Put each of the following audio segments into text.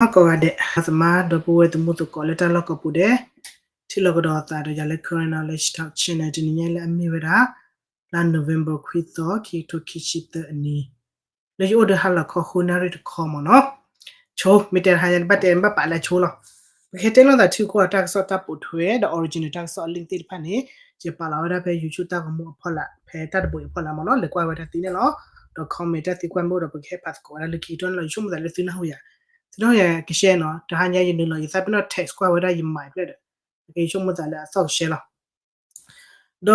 ကိးဂၤဒဲး သမါဒီပုၢ်ဝဲၢ်သမူသကိးလၢတၢ်လီၢ်ကိးပူၤဒဲး ထံၣ်လိာ်ကဒီးသးဒီးယၤလၢ Karen Knowledge Talk Channel တနံၤညါလၢအမ့ၢ်ဝဲဒၣ် လါ November ခွံသီ ခံကထိခံဆံသၢအနံၤ လၢယအိၣ်ဒီးဟါလီၤခီဃုနၣ်ရံၣ်တခီမ့ၢ်နီၤ. ဆိ မ့ၢ်တဲတဟါညါဘၣ်တဲဘၣ်ပာ်လၢဆိလီၤ. ပကဟဲတဲလိာ်သးထံကီၢ်တၢ်ကစီၣ်တၢ်ပိာ်ထွဲဒီး original တၢ်ကစီၣ်အ link သ့ၣ်တဖၣ်န့ၣ် ယပာ်လီၤဝဲဒၣ်ဖဲ YouTube တၢ်ဂီၤမူအဖီလာ် ဖဲတၢ်တဘိအံၤအဖီလာ်မ့ၢ်နီၤ လဲၤကွၢ်ဝဲဒၣ်သ့န့ၣ်လီၤ. ဒီး comment တၢ်သံကွၢ်မ့ၢ်အိၣ်ဒီး ပကဟဲပာ်သကိးဝဲဒၣ်လၢခံကတၢၢ်န့ၣ်လီၤ. ယဆိကမိၣ်သးလၢသုနၢ်ဟူယၤ သုနၢ်ဟူယၤကရှဲနီၤ တဟါညါယနုာ်လီၤ ယသးပ့ၤနီၣ် text ကွၢ်ဝဲဒၣ်ယမၤဖျဲၣ်ဒီး ယဆိကမိၣ်သးလၢအသီၣ်ကရှဲလီၤ. ဒီးတ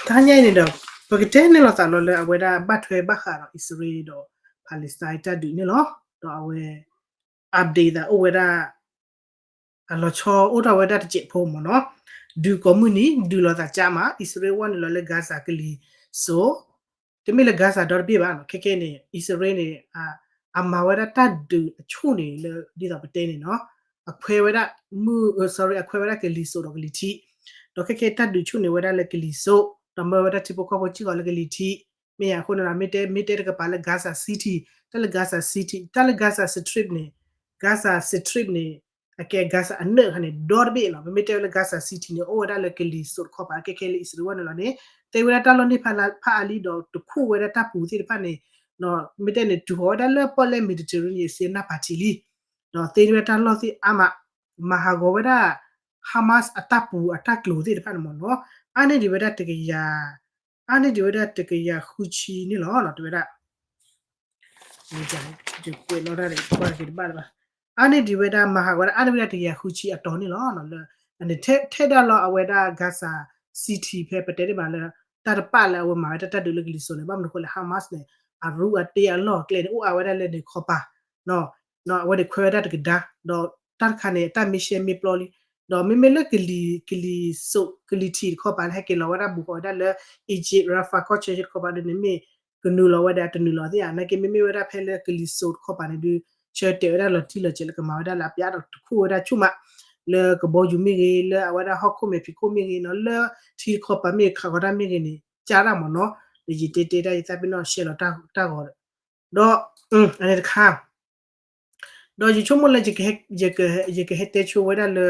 ဟါညါအံၤန့ၣ်ဒီး ပကတဲန့ၢ်လိာ်သးလီၤလၢအဝဲဒၣ်ဘၣ်ထွဲဘၣ်ဃးဒီး အံၣ်စရ့လးဒီး Palestine တၢ်ဒုးန့ၣ်လီၤ. ဒီးအဝဲ update သးအိၣ်ဝဲဒၣ် အလီၤဆီအိၣ်ထီၣ်ဝဲဒၣ်တစဲးဖိမ့ၢ်နီၤ. ဒုးကိးမုၢ်နံၤ ဒုးလိာ်သးကၠါမး အံၣ်စရ့လးဝဲနုာ်လီၤလၢ Gaza ကလံၤစိး တမ့ၢ်လၢ Gaza ဒီတဘ့ၣ်ဘၣ်နီၤ ခဲခဲန့ၣ် အံၣ်စရ့လးန့ၣ် အမၤဝဲဒၣ်တၢ်ဒုးအဆူၣ်န့ၣ်လၢ ဒ်သိးပတဲန့ၣ်နီၤ အခွဲးဝဲဒၣ် မုၢ် sorry အခွဲးဝဲဒၣ်ကလံၤစိးဒီးကလံၤထံး ဒီးခဲခဲတၢ်ဒုးဆူၣ်န့ၣ်ဝဲဒၣ်လၢကလံၤစိး ဒီးမၢဝဲဒၣ်ထံဖိကီၢ်ဖိစ့ၢ်ကီးလၢကလံၤထံး မ့ၢ်ယၤအဃိန့ၣ်ဒီး မ့ၢ်တဲ မ့ၢ်တဲတကပၤလၢ Gaza City တၢ်လၢ Gaza City တၢ်လၢ Gaza Strip န့ၣ် Gaza Strip န့ၣ် အကဲ Gaza အနၢၣ်အခါန့ၣ် ဒီတဘ့ၣ်လီၤ. ပမ့ၢ်တဲဝဲလၢ Gaza City န့ၣ် အိၣ်ဝဲဒၣ်လၢကလံၤစိးတခီပၤ ခဲခဲလၢအံၣ်စရ့လးဝဲနုာ်လီၤန့ၣ် သ့ဝဲဒၣ်တၢ်လီၢ်န့ၣ်ဖးအါလံဒီးတခူၣ်ဝဲဒၣ်တၢ်ပူၤသ့ၣ်တဖၣ်န့ၣ် မ့ၢ်တဲန့ၣ် တုၤဃီၤဝဲဒၣ်လၢပီၣ်လဲၣ် Mediterranean စ့နၢ်ပၤထံးလံ ဒီးသ့န့ၢ်ဝဲတၢ်လီၢ်သ့ၣ်အါမး မၤဟးဂီၤဝဲဒၣ် Hamas အတၢ်ပူၤအတၢ်ကျိၤသ့ၣ်တဖၣ်န့ၣ်မ့ၢ်နီၤ အါန့ၢ်ဒံးဝဲဒၣ်တကယၤ အါန့ၢ်ဒံးဝဲဒၣ်တကယၤဃုဆံန့ၣ်လီၤ တဲဝဲဒၣ် ယကွဲးလီၤတၢ်ဒီး ကွၢ်က့ၤတဘၣ်လၢၤဘၣ် အါန့ၢ်ဒံးဝဲဒၣ် မၤဟးဂီၤဝဲဒၣ် အါန့ၢ်ဝဲဒၣ်တကယၤဃုဆံအတီၤန့ၣ်လီၤ. လၢ ထဲဒၣ်လီၤအဝဲဒၣ် Gaza City ဖဲပတဲန့ၢ်ဘၣ်လၢ တၢ်တပာ်လၢအဝဲမၤဝဲဒၣ်တၢ်ဒုးလၢကလံၤစိးန့ၣ် ဘၣ်မနုၤအဃိလဲၣ် Hamas န့ၣ် အရူအတ့အလီၢ်အကျဲန့ၣ် အိၣ်အါဝဲဒၣ်လၢန့ၣ်ခီပၤ အဝဲန့ၣ်ခွဲးဝဲဒၣ်တကဒါ ဒီးတၢ်တခါန့ၣ် တၢ်မ့ၢ်ရှဲမ့ၢ်ပျီလံ ဒီးမ့မ့ၢ်လၢကလံၤ ကလံၤစိး ကလံၤထံးတခီပၤလၢဟဲက့ၤလီၤဝဲဒၣ်ဘူးဃီၤဝဲဒၣ်လၢ Egypt Rafah ကီၢ်ဆၢတခီပၤဒ်န့ၣ် မ့ၢ်ကနုာ်လီၤဝဲဒၣ်တနုာ်လီၤသ့ၣ်ဧါ နာ်က့မ့မ့ၢ်ဝဲဒၣ်ဖဲလၢကလံၤစိးတခီပၤန့ၣ်ဒုး ဆၢတဲာ်ဝဲဒၣ်လီၤတံၢ်လီၤဆဲးလၢကမၤဝဲဒၣ်လၢအပျးဒီးတခူၣ်ဝဲဒၣ်ဆူၣ်မး လၢကဘီယူၤမ့ၢ်ဂ့ၤ လၢအဝဲဒၣ်ဟီၣ်ခိၣ်မဲာ်ဖံးခိၣ်မ့ၢ်ဂ့ၤနီၤ လၢထံတခီပၤမ့ၢ်ဂ့ၤ ခးဃီၤတၢ်မ့ၢ်ဂ့ၤန့ၣ် ကၢ်ဒၣ်မ့ၢ်နီၤ ဒီးယတဲတဲဒၣ်ယသးပ့ၤနီၣ်ရှဲလီၤတၢ်ဂီၤဒီး ဒီး အန့ၣ်တခါ ဒီးယဆိကမိၣ်လၢ ယကဟဲတဲဆိဝဲဒၣ်လၢ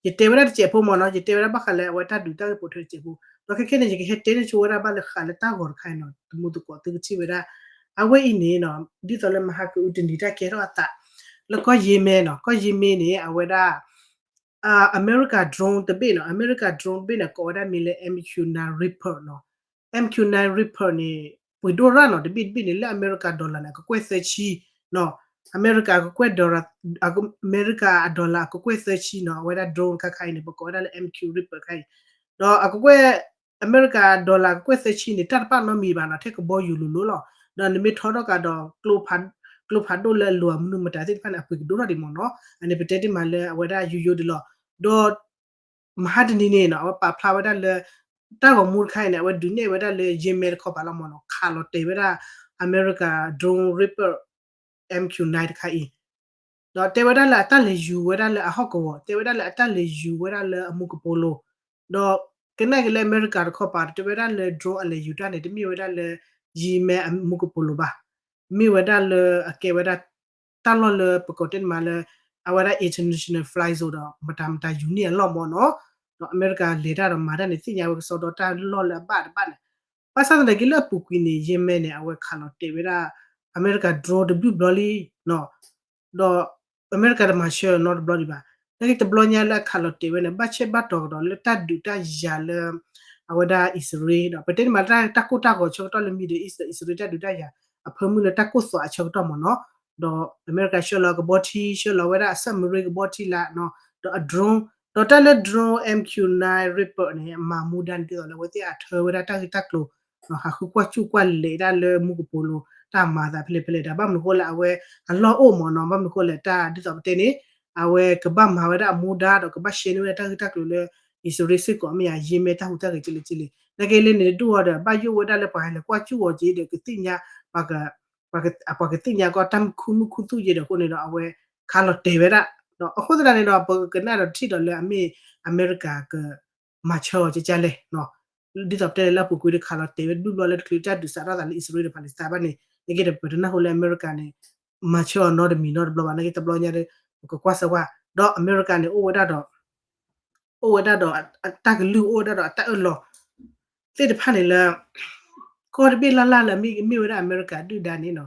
ယတဲဝဲဒၣ်တစဲးဖိမ့ၢ်နီၤ ယတဲဝဲဒၣ်ဘၣ်ဃးလၢအဝဲတၢ်ဒုးတၢ်ဂ့ၢ်ပိာ်ထွဲတစဲးဖိ ဒီးခဲခဲန့ၣ် ယကဟဲတဲန့ၢ်ဆိဝဲဒၣ်ဘၣ်လၢဃးလၢတၢ်ဂီၤတခါအံၤနီၤ သမူသကိးသုကထံၣ်ဝဲဒၣ် အဝဲအံၤန့ၣ်နီၤ ဒ်သိးလၢမဟါကအူတနံၤတၢ်ကဲထီၣ်အသး လၢကီၢ်ယ့မဲနီၤ ကီၢ်ယ့မဲန့ၣ် အဝဲဒၣ် အမဲရကၤ drone တဘ့ၣ်နီၤ အမဲရကၤ drone တဘ့ၣ်န့ၣ် ကိးဝဲဒၣ်မ့ၢ်လၢ MQ nine Reaper နီၤ MQ nine Reaper န့ၣ် ပှ့ၤဒိၣ်ရၣ်နီၤ တဘ့ၣ်တဘ့ၣ်န့ၣ် လၢအမဲရကၤ dollar န့ၣ် အကကွဲၢ်သၢဆံ နီၤ အမဲရကၤအကကွဲၢ် dollar အမဲရကၤအ dollar အကကွဲၢ်သၢဆံနီၤ အဝဲဒၣ် drone ခါခါအံၤန့ၣ် ပကိးဝဲဒၣ်လၢ MQ Reaper ခါအံၤ ဒီးအကကွဲၢ် အမဲရကၤ dollar အကကွဲၢ်သၢဆံန့ၣ် တၢ်တပာ်နီတမံၤဘၣ်နီၤ ထဲကဘီယူၤလိၤလိၤလီၤ ဒီးနမ့ၢ်ထီထီၣ်ကဒီး ကျိဖးဒိၣ်လၢအလိၤအမနုၤမတၤသ့ၣ်တဖၣ်န့ၣ် အပှ့ၤကဒိၣ်ထီၣ်ဒံးမ့ၢ်နီၤ အန့ၣ်ပတဲတ့ၢ်မးလၢအဝဲဒၣ်ယိယိဒံးလီၤ ဒီး မဟါတနံၤန့ၣ်နီၤ အဝဲပာ်ဖျါဝဲဒၣ်လၢ တၢ်ဂီၤမူတခါအံၤန့ၣ် အဝဲဒုးနဲၣ်ဝဲဒၣ်လၢ ယ့မဲတခီပၤလီၤမ့ၢ်နီၤ ခးလီၤတဲာ်ဝဲဒၣ် အမဲရကၤ drone Reaper MQ nine တခါအံၤ ဒီးတဲဝဲဒၣ်လၢအတၢ်လဲၤယူၤဝဲဒၣ်လၢအဟီၣ်ကဝီၤ တဲဝဲဒၣ်လၢအတၢ်လဲၤယူၤဝဲဒၣ်လၢအမူကပိာ်လိၤ ဒီးကနၣ်က့ၤလၢအမဲရကၤတခီပၤ တဲဝဲဒၣ်လၢ drone အလဲၤယူၤတၢ်န့ၣ် တမ့ၢ်ဝဲဒၣ်လၢ ယ့မဲအမူကပိာ်လိၤဘၣ် မ့ၢ်ဝဲဒၣ်လၢအကဲဝဲဒၣ် တၢ်လီၢ်လၢပကိးတ့ၢ်မးလၢ အဝဲဒၣ် international fly zone ဒီး မတၤမတၤယူၤန့ၢ်အလီၢ်မ့ၢ်နီၤ ဒီးအမဲရကၤလဲၤတၢ်ဒီးမၤတၢ်န့ၣ် သ့ၣ်ညါဝဲကစီဒီတၢ်လီၢ်လၢအဘၣ်တဘၣ်န့ၣ် ဘၣ်ဆၣ်သနာ်က့လၢအပူၤကွံာ်န့ၣ် ယ့မဲန့ၣ် အဝဲခးလီၤတဲာ်ဝဲဒၣ် အမဲရကၤ drone တဘျုးဘျီလံ ဒီးအမဲရကၤတမၤဆၢအီၤနီတဘျီဒံးဘၣ်. နာ်က့တဘျီညါလၢအခးလီၤတဲာ်ဝဲန့ၣ် ဘၣ်ဆၣ်ဘၣ်တီၤကဒီးလၢတၢ်ဒုးတၢ်ယၤလၢ အဝဲဒၣ်အံၣ်စရ့လးဒီး ပတဲန့ၣ်မးလၢတၢ်ကိၢ်တၢ်ဂီၤဆၢကတီၢ်လၢ Middle East ဒီးအံၣ်စရ့လးတၢ်ဒုးတၢ်ယၤ အဖၢမုၢ်လၢတၢ်ကိၢ်သွးအဆၢကတီၢ်မ့ၢ်နီၤ. ဒီးအမဲရကၤဆှၢလီၤကဘီထံ ဆှၢလီၤဝဲဒၣ်အ submarine ကဘီထံလၢ ဒီးအ drone ဒီးတၢ်လၢ drone MQ nine Reaper န့ၣ် အမၤမူဒါန့ၣ်ဒ်သိးလၢအဝဲသ့ၣ်အထၢဝဲဒၣ်တၢ်ဂ့ၢ်တၢ်ကျိၤ ဟးဃုကွၢ်စူၣ်ကွၢ်လဲၤဒၣ်လၢမူကပိာ်လိၤ တၢ်မၤသးဖဲလဲၣ်ဖဲလဲၣ်ဒီး ဘၣ်မနုၤဃိလၢအဝဲအလီၢ်အိၣ်မ့ၢ်နီၤ ဘၣ်မနုၤဃိလၢတၢ်ဒ်သိးပတဲန့ၣ် အဝဲကဘၣ်မၤဝဲဒၣ်အမူဒါဒီးကဘၣ်ရှဲန့ၢ်ဝဲဒၣ်တၢ်ဂ့ၢ်တၢ်ကျိၤလၢ အံၣ်စရ့လးစ့ၢ်ကီးမ့ၢ်ယၤ ယ့မဲတၢ်ဟူးတၢ်ဂဲၤကလဲာ်ကလဲာ် နာ်က့လၢန့ၣ်တဒူၣ်အီၤဒီး ဘၣ်ယိၣ်ဝဲဒၣ်လၢပှၤဟဲလဲၤကွၢ်စူၣ်အီၤက့ၤဒီး ကသ့ၣ်ညါ ပှၤကသ့ၣ်ညါကီးတၢ်မုာ်ခူသူၣ်ယဲဒီးအဃိန့ၣ်ဒီး အဝဲခးလီၤတဲာ်ဝဲဒၣ် ဒီးအဃိသတးန့ၣ်ဒီး ပကနၣ်ဒီးထံၣ်ဒီးလၢအမ့ၢ်အမဲရကၤက မၤဆၢအီၤကကလဲၣ် ဒ်သိးပတဲလၢအပူၤကွံာ်ဒီးခးလီၤတဲာ်ဝဲတဘျုးဘျီလၢတချုးတၢ်ဒုးစးထီၣ်သးလၢအံၣ်စရ့လးဒီး Palestine ဘၣ်န့ၣ် နာ်က့ဒီးပတနၢ်ဟူလၢအမဲရကၤန့ၣ် မၤဆၢအီၤနီတမံၤနီတဘျီဘၣ် နာ်က့တဘျီညါဒီး ပကကွၢ်စၢၤကွၢ် ဒီးအမဲရကၤန့ၣ် အိၣ်ဝဲဒၣ်ဒီး အိၣ်ဝဲဒၣ်ဒီးအတၢ်ကလုၢ် အိၣ်ဝဲဒၣ်ဒီးအတၢ်အၢၣ်လီၤသ့ၣ်တဖၣ်န့ၣ်လၢ ကီၢ်တဘ့ၣ်လၢ်လၢ်လၢအမ့ၢ်မ့ၢ်ဝဲဒၣ်အမဲရကၤဒုၣ်ဒါန့ၣ်နီၤ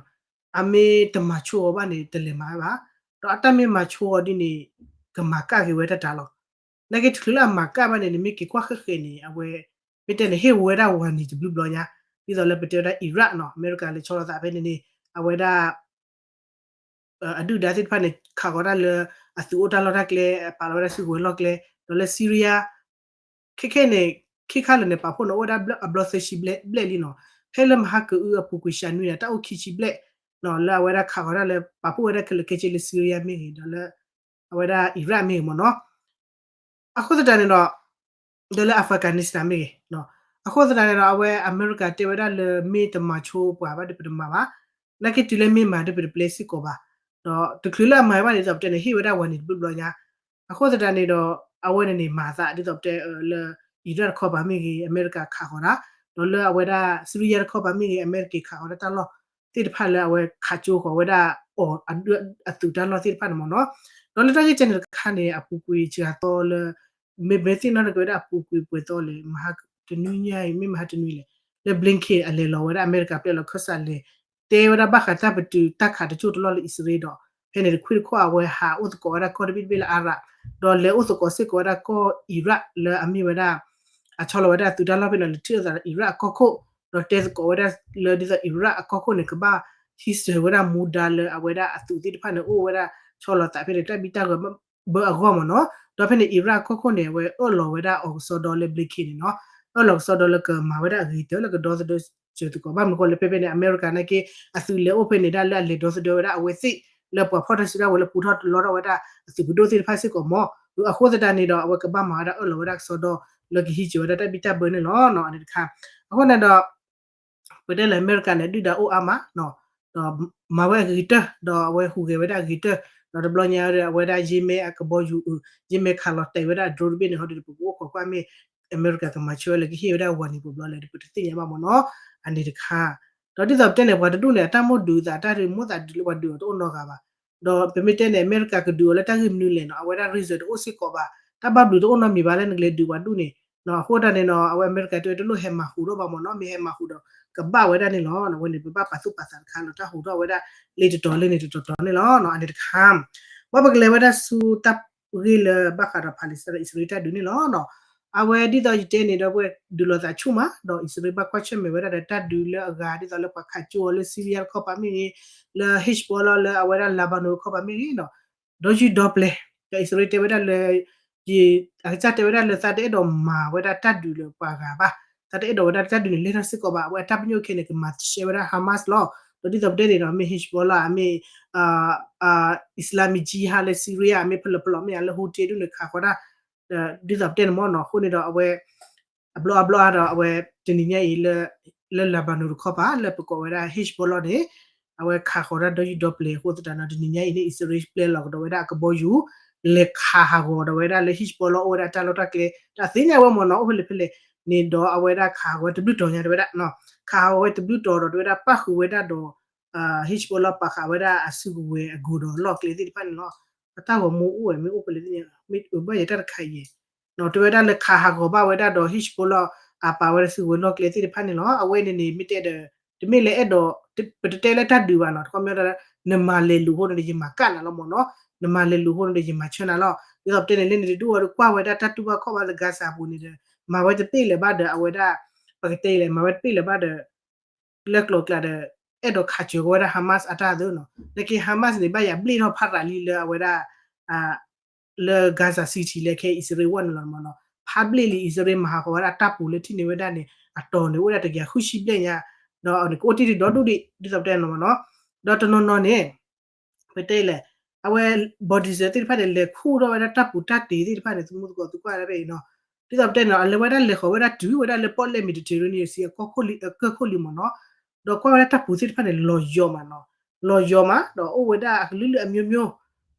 အမ့ၢ်တမၤဆိအီၤဘၣ်န့ၣ် တလဲၤမၤဝဲဘၣ်. ဒီးအတၢ်မ့ၢ်မၤဆိအီၤဒ်န့ၣ် ကမၤကၣ်က့ၤဝဲတၢ်တၢ်လီၤ. နာ်က့တချုးလၢအမၤကၣ်ဘၣ်န့ၣ် နမ့ၢ်က့ၤကွၢ်ဃဲးဃဲးန့ၣ် အဝဲ မ့ၢ်တဲန့ၣ် ဟ့ၣ်ဝဲဒၣ် warning တဘျုးဘျီညါ ဒ်သိးလၢပတဲဝဲဒၣ် Iraq နီၤ အမဲရကၤလဲၤဆီလီၤသးဖဲန့ၣ်န့ၣ် အဝဲဒၣ် အဒုၣ်ဒါသ့ၣ်တဖၣ်န့ၣ် ခးဃီၤတၢ်လၢ အသုးအိၣ်တၢ်လီၢ်တၢ်ကျဲ ပာ်လီၤဝဲဒၣ်စုကဝဲၤလီၢ်ကျဲ ဒီးလၢ Syria ခဲခဲန့ၣ် ခံခါလၢာ်န့ၣ် ပာ်ဖှိၣ်န့ၣ် အိၣ်ဝဲဒၣ်အဘျီသၢဆံဘျဲၣ်လံနီၤ. ဖဲလၢမဟါကအုအပူၤကွံာ်စှၤနွံန့ၣ် တၢ်အိၣ်ခံဆံဘျဲၣ်နီၤ လၢအဝဲဒၣ်ခးဃီၤတၢ်လၢ ပာ်ဖှိၣ်ဝဲဒၣ်ခဲလၢာ်ခဲဆ့လၢ Syria မ့ၢ်ဂ့ၤ ဒီးလၢ အဝဲဒၣ် Iraq မ့ၢ်ဂ့ၤမ့ၢ်နီၤ အဃိသတးန့ၣ်ဒီး ဒီးလၢ Afghanistan မ့ၢ်ဂ့ၤ, အဃိသတးန့ၣ်ဒီး အဝဲအမဲရကၤတဲဝဲဒၣ်လၢမ့ၢ်တမၤဆိပှၤဘၣ်ဒီးပတမၤဘၣ်, နာ်က့တုၤလၢမ့ၢ်မၤဒီးပတပျဲစ့ၢ်ကီးဘၣ်, ဒီးတချုးလၢအမၤဝဲဘၣ်ဒ်သိးပတဲန့ၣ် ဟ့ၣ်ဝဲဒၣ် warning တဘျုးဘျီညါ, အဃိသတးန့ၣ်ဒီး အဝဲန့ၣ်န့ၣ်မၤသးဒ်သိးပတဲလၢ Iraq တခီပၤမ့ၢ်ဂ့ၤ အမဲရကၤခးဃီၤတၢ်, ဒီးလၢအဝဲဒၣ် Syria တခီပၤမ့ၢ်ဂ့ၤ အမဲရကၤခးဃီၤတၢ်တၢ်လီၢ် သ့ၣ်တဖၣ်လၢအဝဲခးကၠိဃီၤဝဲဒၣ်အီၤ အသုးတၢ်လီၢ်သ့ၣ်တဖၣ်န့ၣ်မ့ၢ်နီၤ, ဒီးလၢတၢ်ဂ့ၢ်ကဲန့ၣ်တခါန့ၣ် အပူၤကွံာ်စှၤသီလၢ မ့မ့ၢ်သ့ၣ်နီၣ်န့ၣ်ကဲဝဲဒၣ်အပူၤကွံာ်ပှဲၤသီလံ မဟါတနွံညါအံၤ မ့ၢ်မဟါတနွံလဲၣ်, လၢ Blinken အလဲၤလီၤဝဲဒၣ်အမဲရကၤပျဲလီၤခၢၣ်စးလဲၤ တဲဝဲဒၣ်ဘၣ်ဃးတၢ်ပတုာ်တၢ်ခးတကၠိၢ်တလီၢ်လၢအံၣ်စရ့လးဒီး ဖဲန့ၣ်တခွံတခီၣ်အဝဲဟးအိၣ်သကိးဝဲဒၣ်ကီၢ်တဘ့ၣ်တဘ့ၣ်လၢအါရး, ဒီးလဲၤအိၣ်သကိးစ့ၢ်ကီးဝဲဒၣ်ကီၢ် Iraq လၢအမ့ၢ်ဝဲဒၣ် အဆီလီၤဝဲဒၣ်သုးတၢ်လီၢ်ဖဲန့ၣ် လဲၤထံၣ်လိာ်သးဒီး Iraq အကီၢ်ခိၣ်, ဒီးတဲသကိးဝဲဒၣ်လၢဒ်သိး Iraq အကီၢ်ခိၣ်န့ၣ် ကဘၣ်ဟံးစၢၤဝဲဒၣ်မူဒါလၢအဝဲဒၣ်အသုးသ့ၣ်တဖၣ်န့ၣ် အိၣ်ဝဲဒၣ်ဆီလီၤသးဖဲန့ၣ် တၢ်ဘံၣ်တၢ်ဂၢၢ်ဘၢအဂီၢ်မ့ၢ်နီၤ, ဒီးဖဲန့ၣ် Iraq အကီၢ်ခိၣ်န့ၣ် အဝဲအၢၣ်လီၤဝဲဒၣ်အီၤကစီဒီလၢ Blinken န့ၣ်နီၤ, အၢၣ်လီၤကစီဒီလၢကမၤဝဲဒၣ်အဂ့ၤတၢၢ်လၢကဒီသဒၢစၢၤသကိး ဘၣ်မနုၤဃိလဲၣ် ဖဲဖဲန့ၣ် အမဲရကၤနာ်က့ အသုးလဲၤအိၣ်ဖဲန့ၣ်ဒၣ်လၢအလဲၤဒီသဒၢဝဲဒၣ်အဝဲသ့ၣ် လၢပှၤဖီၣ်တၢ်စုတၢ်ဝဲၤလၢပူထီၣ်တလီထီၣ်ဝဲဒၣ်အသုးပဒိၣ်သ့ၣ်တဖၣ်စ့ၢ်ကီးမ့ၢ်, အဃိသတးန့ၣ်ဒီး အဝဲကဘၣ်မၤဝဲဒၣ်အၢၣ်လီၤဝဲဒၣ်ကစီဒီလၢကဟံးစၢၤဝဲဒၣ်တၢ်ဘံၣ်တၢ်ဘၢန့ၣ်လီၤ. အန့ၣ်တခါ, အဃိန့ၣ်ဒီး ပတဲလၢအမဲရကၤန့ၣ် ဒုၣ်ဒါအိၣ်အါမး, ဒီးမၤဝဲအဂ့ၤတၢၢ် ဒီးအဝဲဟူးဂဲၤဝဲဒၣ်အဂ့ၤတၢၢ်, ဒီးတဘျီညါဒီး အဝဲဒၣ်ယ့မဲအကဘီယူၤအုး ယ့မဲခးလီၤတဲာ်ဝဲဒၣ်အ drone တဘ့ၣ်န့ၣ် ဟီဒုးဒီး ပကအိၣ်ခိးကွၢ်မ့ၢ် အမဲရကၤကမၤဆၢဝဲလၢကဟ့ၣ်ဝဲဒၣ် warning ပူၤဘျီလဲၣ် ပတသ့ၣ်ညါဘၣ်မ့ၢ်နီၤ, အန့ၣ်တခါ, ဒီးဒ်သိးပတဲန့ၣ် ပှၤတဒူၣ်န့ၣ် အတၢ်မိၣ်ဒုးသး တၢ်ရ့မိၣ်သးဒုးလၢပှၤဒုးအီၤတအိၣ်နီတဂၤဘၣ်, ဒီးပမ့ၢ်တဲန့ၣ် အမဲရကၤကဒုးအီၤလၢတၢ်ဂ့ၢ်မနုၤလဲၣ်နီၤ, အဝဲဒၣ် reason တအိၣ်စ့ၢ်ကီးဘၣ်, တၢ်ဘၣ်ဘျုးတအိၣ်နီတမံၤဘၣ်လၢနကလဲၤဒုးပှၤဒူၣ်န့ၣ်, အဃိသတးန့ၣ်နီၤ အဝဲအမဲရကၤတဲဝဲတလိၣ်ဟဲမၤဟူးထီၣ်ဘၣ်မ့ၢ်နီၤ, မ့ၢ်ဟဲမၤဟူးဒီး ကဘၣ်ဝဲဒၣ်န့ၣ်လီၤ, အဝဲန့ၣ် ပဘၣ်ပာ်သူၣ်ပာ်သးတခါလီၤ တၢ်ဟူးထီၣ်ဝဲဒၣ် လ့တတီၤလၢန့ၣ်တတီၤတီၤန့ၣ်လီၤ, အန့ၣ်တခါ, ဝဲပကလဲၤဝဲဒၣ်ဆူတၢ်ဂ့ၢ်လၢဘၣ်ဃးဒီး Palestine ဒီးအံၣ်စရ့လးတၢ်ဒုးန့ၣ်လီၤ. အဝဲဒ်သိးယတဲန့ၣ်ဒီး ပဝဲဒုးလိာ်သးဆူၣ်မး ဒီးအံၣ်စရ့လးဘၣ်ကွၢ်ဆၢၣ်မဲာ်ဝဲဒၣ်ဒီးတၢ်ဒုးလၢအဂၤ ဒ်သိးလၢပှၤခးကၠိအီၤလၢ Syria တခီပၤမ့ၢ်ဂ့ၤ, လၢ Hezbollah လၢအဝဲဒၣ် Lebanon တခီပၤမ့ၢ်ဂ့ၤနီၤ, ဒီယုၢ်ဒီပျဲၤ, ဒီးအံၣ်စရ့လးတဲဝဲဒၣ်လၢ အကစၢ်တဲဝဲဒၣ်လၢသးတအဲၣ်ဒိးမၤဝဲဒၣ်တၢ်ဒုးလၢပှၤဂၤဘၣ်, သးတအဲၣ်ဒိးဝဲဒၣ်တၢ်ဒုးန့ၣ် လဲၢ်ထီၣ်စ့ၢ်ကီးဘၣ်, အဝဲအတၢ်ပညိၣ်ခဲန့ၣ် ကမၤရှဲဝဲဒၣ် Hamas လီၤ, ဒီးဒ်သိးပတဲန့ၣ်ဒီး မ့ၢ် Hezbollah မ့ၢ် Islamic Jihad လၢ Syria မ့ၢ်ဖဲလဲၣ်ဖဲလဲၣ်မ့ၢ်ဧါ လၢ Houthi ဒ်န့ၣ်ခးဃီၤဒၣ် ဒ်သိးပတဲန့ၣ်မ့ၢ်နီၤ, အဃိန့ၣ်ဒီး အဝဲ အဘျီအဘျီအါဒီး အဝဲတနံၤညါအံၤ လၢ Lebanon တခီပၤ လၢပကိးဝဲဒၣ် Hezbollah န့ၣ် အဝဲခးဃီၤဒၣ်ဒီယုၢ်ဒီပျဲၤအဃိသတးဒီး တနံၤညါအံၤန့ၣ် အံၣ်စရ့လးပျဲလီၤကဒီးဝဲဒၣ် အကဘီယူၤ လဲၤခးဟးဂီၤဒီးဝဲဒၣ်လၢ Hezbollah အိၣ်ဝဲဒၣ်တၢ်လီၢ်တၢ်ကျဲ တၢ်သ့ၣ်ညါဝဲမ့ၢ်နီၤ အိၣ်ဖဲလဲၣ်ဖဲလဲၣ်န့ၣ်ဒီး အဝဲဒၣ်ခးဟးဂီၤဝဲတဘျုးတီၤညါတဲဝဲဒၣ် ခးဟးဂီၤဝဲတဘျုးတီၤဒီး တဲဝဲဒၣ်ပၣ်ဃုာ်ဝဲဒၣ်ဒီး Hezbollah ပာ်ဃာ်ဝဲဒၣ်အစုကဝဲၤအကိာ်ဒီးလီၢ်ကျဲသ့ၣ်တဖၣ်န့ၣ်လီၤ. အတၢ်ဂီၤမူအိၣ်ဝဲမ့ၢ်အိၣ်ဖဲလဲၣ်သ့ၣ်ညါ မ့ၢ်ဘၣ်ယဲတၢ်တခါအံၤ တဲဝဲဒၣ်လၢခးဟးဂီၤဘၣ်ဝဲဒၣ်ဒီး Hezbollah အပာ်ဝဲဒၣ်စုကဝဲၤလီၢ်ကျဲသ့ၣ်တဖၣ်န့ၣ်လီၤ. အဝဲန့ၣ်န့ၣ် မ့ၢ်တဲဒီး တမ့ၢ်လၢအဲၣ်ဒိး ပတတဲလၢတၢ်ဒုးဘၣ်နီၤ တခီမ့ၢ်ဒီး နမၤလဲၤလိာ်အဃိန့ၣ်ဒီး ယမၤကၣ်နၤလီၤမ့ၢ်နီၤ နမၤလဲၤလိာ်အဃိန့ၣ်ဒီး ယမၤဆၢနၤလီၤ. ဒ်သိးပတဲန့ၣ် လၢန့ၣ်တဒူၣ်အီၤဒီး ကွၢ်ဝဲဒၣ်တၢ်တူၢ်ဘၣ်ခီၣ်ဘၣ်လၢ Gaza ပူၤန့ၣ်ဒီး မၤဝဲတပ့ၢ်လၢၤဘၣ်ဒီး အဝဲဒၣ် ပကတဲလဲၣ် မၤဝဲတပ့ၢ်လၢၤဘၣ်ဒီး လၢကျိၤကျဲဒီး အဲၣ်ဒိးခးစၢၤကီးဝဲဒၣ် Hamas အတၢ်သ့နီၤ လၢက့ Hamas န့ၣ် ဘၣ်ယၤဘျ့ၣ်ထီၣ်ဖးရၤလံလၢအဝဲဒၣ် လၢ Gaza City လၢခဲအံၤ အံၣ်စရ့လးဝဲန့ၣ်လီၤမ့ၢ်နီၤ ဖးဘျ့ၣ်လံ အံၣ်စရ့လးမၤဟးဂီၤဝဲဒၣ်တၢ်ပူၤလၢထံၣ်န့ၢ်ဝဲဒၣ်န့ၣ် အတီၤန့ၣ် အိၣ်ဝဲဒၣ်တကယၤဃုဆံဘျဲၣ်ညါ ဒီးန့ၣ် ကအိၣ်တ့ၢ်တဒီဒူၣ်ဒံး ဒ်သိးပတဲနီၤမ့ၢ်နီၤ ဒီးတနီၤနီၤန့ၣ် ပတဲလဲၣ် အဝဲ body သ့ၣ်တဖၣ်န့ၣ် လဲၤခူၣ်ထီၣ်ဝဲဒၣ်တၢ်ပူၤတၢ်တ့ၤသ့ၣ်တဖၣ်န့ၣ် သမူသကိးသုကွၢ်ဒၣ်ဖဲအံၤနီၤ ဒ်သိးပတဲနီၤ အလဲၤဝဲဒၣ်လဲၤဃီၤဝဲဒၣ်တုၤဝဲဒၣ်လၢပီၣ်လဲၣ် Mediterranean Sea အကီၢ်ခိၣ်လံ အကီၢ်ခိၣ်လံမ့ၢ်နီၤ ဒီးကွၢ်ဝဲဒၣ်တၢ်ပူၤသ့ၣ်တဖၣ်န့ၣ် လီၤယီၤမးနီၤ လီၤယီၤမး ဒီးအိၣ်ဝဲဒၣ်အကလုာ်လုာ်အမျိုးမျိုး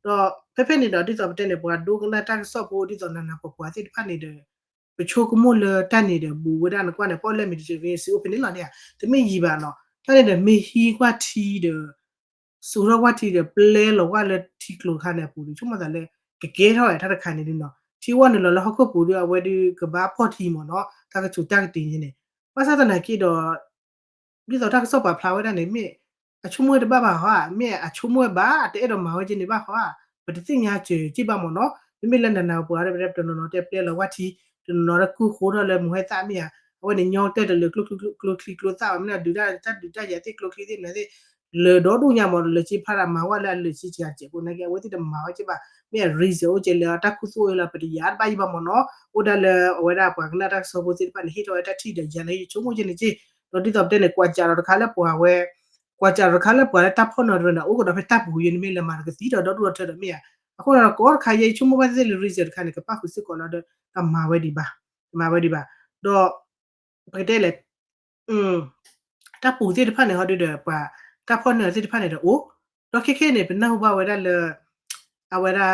ဒီးဖဲဖဲန့ၣ်ဒီး ဒ်သိးပတဲန့ၣ် ပှၤဒိကနၣ်တၢ်ကစီၣ်ဖိ ဒ်သိးနၤနၤပှၤပှၤသ့ၣ်တဖၣ်န့ၣ်ဒီး ပဆိကမိၣ်လၢတၢ်န့ၣ်ဒီး ဘူးဝဲဒၣ်နကွၢ်န့ၣ် ပီၣ်လဲၣ် Mediterranean Sea အိၣ်ဖဲန့ၣ်လီၤန့ၣ် တမ့ၢ်ယံၤဘၣ်နီၤ တၢ်န့ၣ်ဒီး မ့ၢ်ဟံးကွၢ်ထံဒီး စူးထီၣ်ဝၣ်ထံဒီး ပျဲလီၤဝၣ်လၢထံကျိၤတခါန့ၣ်အပူၤဒီး ဆိကမိၣ်သးလၢ ကကဲထီၣ်ဝဲတၢ်တခါန့ၣ်ဒ်နီၤ ထံဝၣ်နုာ်လီၤလၢဟီၣ်ခိၣ်ပူၤဒီး အဝဲဒုးကဘၣ်ဖီၣ်ထံမ့ၢ်နီၤ တၢ်ကစူၤတၢ်ကတ့ၤန့ၣ် ဘၣ်ဆၣ်သနာ်က့ဒီး ဒ်သိးတၢ်ကစီၣ်ပာ်ဖျါဝဲဒၣ်န့ၣ် မ့ၢ်အဆိကမိၣ်တဘၣ်ဘၣ်ဟီဧါ, မ့ၢ်အဆိကမိၣ်ဝဲဘၣ် အတအဲၣ်ဒိးမၤဝဲက့ၤန့ၣ်ဘၣ်ဟီဧါ, ပတသ့ၣ်ညါစၢၤက့ၤဘၣ်မ့ၢ်နီၤ. မ့မ့ၢ်လၢနၤနၤပှၤဒီး တနီၤနီၤတဲပျဲလီၤဝၣ်ထံ, တနီၤနီၤဒီးကူၣ်ဃိထီၣ်လၢမုၢ်ဟဲသၣ်မ့ၢ်ဧါ, အဝဲန့ၣ်ညီကတၢၢ်တလၢာ်ကျိချံကျိသၣ်ဘၣ် မ့ၢ်ဒုးတၢ်ဒုးတၢ်ယၤသ့ၣ်ကျိချံသ့ၣ်မနုၤသ့ၣ် လၢာ်ဒီဒူၣ်ညါမ့ၢ်နီၤ, လၢာ်စ့ဖးဒၣ်မၤဝဲလၢအလၢာ်စ့စှၤစဲးဖိနာ်က့ အဝဲသ့ၣ်တမၤဝဲက့ၤဘၣ်, မ့ၢ်အ reason အိၣ်က့ၤလၢတၢ်ခူသူၣ်အိၣ်လၢပတယၤတဘၣ်ယံၤဘၣ်မ့ၢ်နီၤ. အိၣ်ဒၣ်လၢအဝဲဒၣ်ပှၤကနၣ်တၢ်ကစီၣ်ဖိသ့ၣ်တဖၣ်န့ၣ် ဟ့ၣ်ထီၣ်ဝဲတၢ်ထံၣ်ဒီးယၤလၢယဆိကမိၣ်က့ၤန့ၣ်က့ၤ, ဒီးဒ်သိးပတဲန့ၣ် ကွၢ်စးထီၣ်တခါလၢပှၤဝဲ ကွၢ်စးထီၣ်တခါလၢပှၤလၢတၢ်ဖီၣ်န့ၢ်တရၢန့ၣ် အိၣ်ကဒီးဖဲတၢ်ပူၤယဲန့ၣ်မ့ၢ်လၢမၤတကသံဒီးဒီဒူၣ်ဒီထၢဒီးမ့ၢ်ဧါ, အဃိဒီးကိးတခါယဲယဆိကမိၣ်ဘၣ်သ့ၣ်သ့ၣ်လၢ reason တခါန့ၣ် ကပၣ်ဃုာ်စ့ၢ်ကီးလီၤဒီး တမၤဝဲဒံးဘၣ်, တမၤဝဲဒံးဘၣ်, ဒီး ပကတဲလဲၣ် တၢ်ပူၤသ့ၣ်တဖၣ်န့ၣ် ဟီဒုဒီးပှၤ တၢ်ဖီၣ်န့ၢ်သ့ၣ်တဖၣ်န့ၣ်ဒီးအိၣ်, ဒီးခဲခဲန့ၣ် ပနၢ်ဟူဘၣ်ဝဲဒၣ်လၢ အဝဲဒၣ်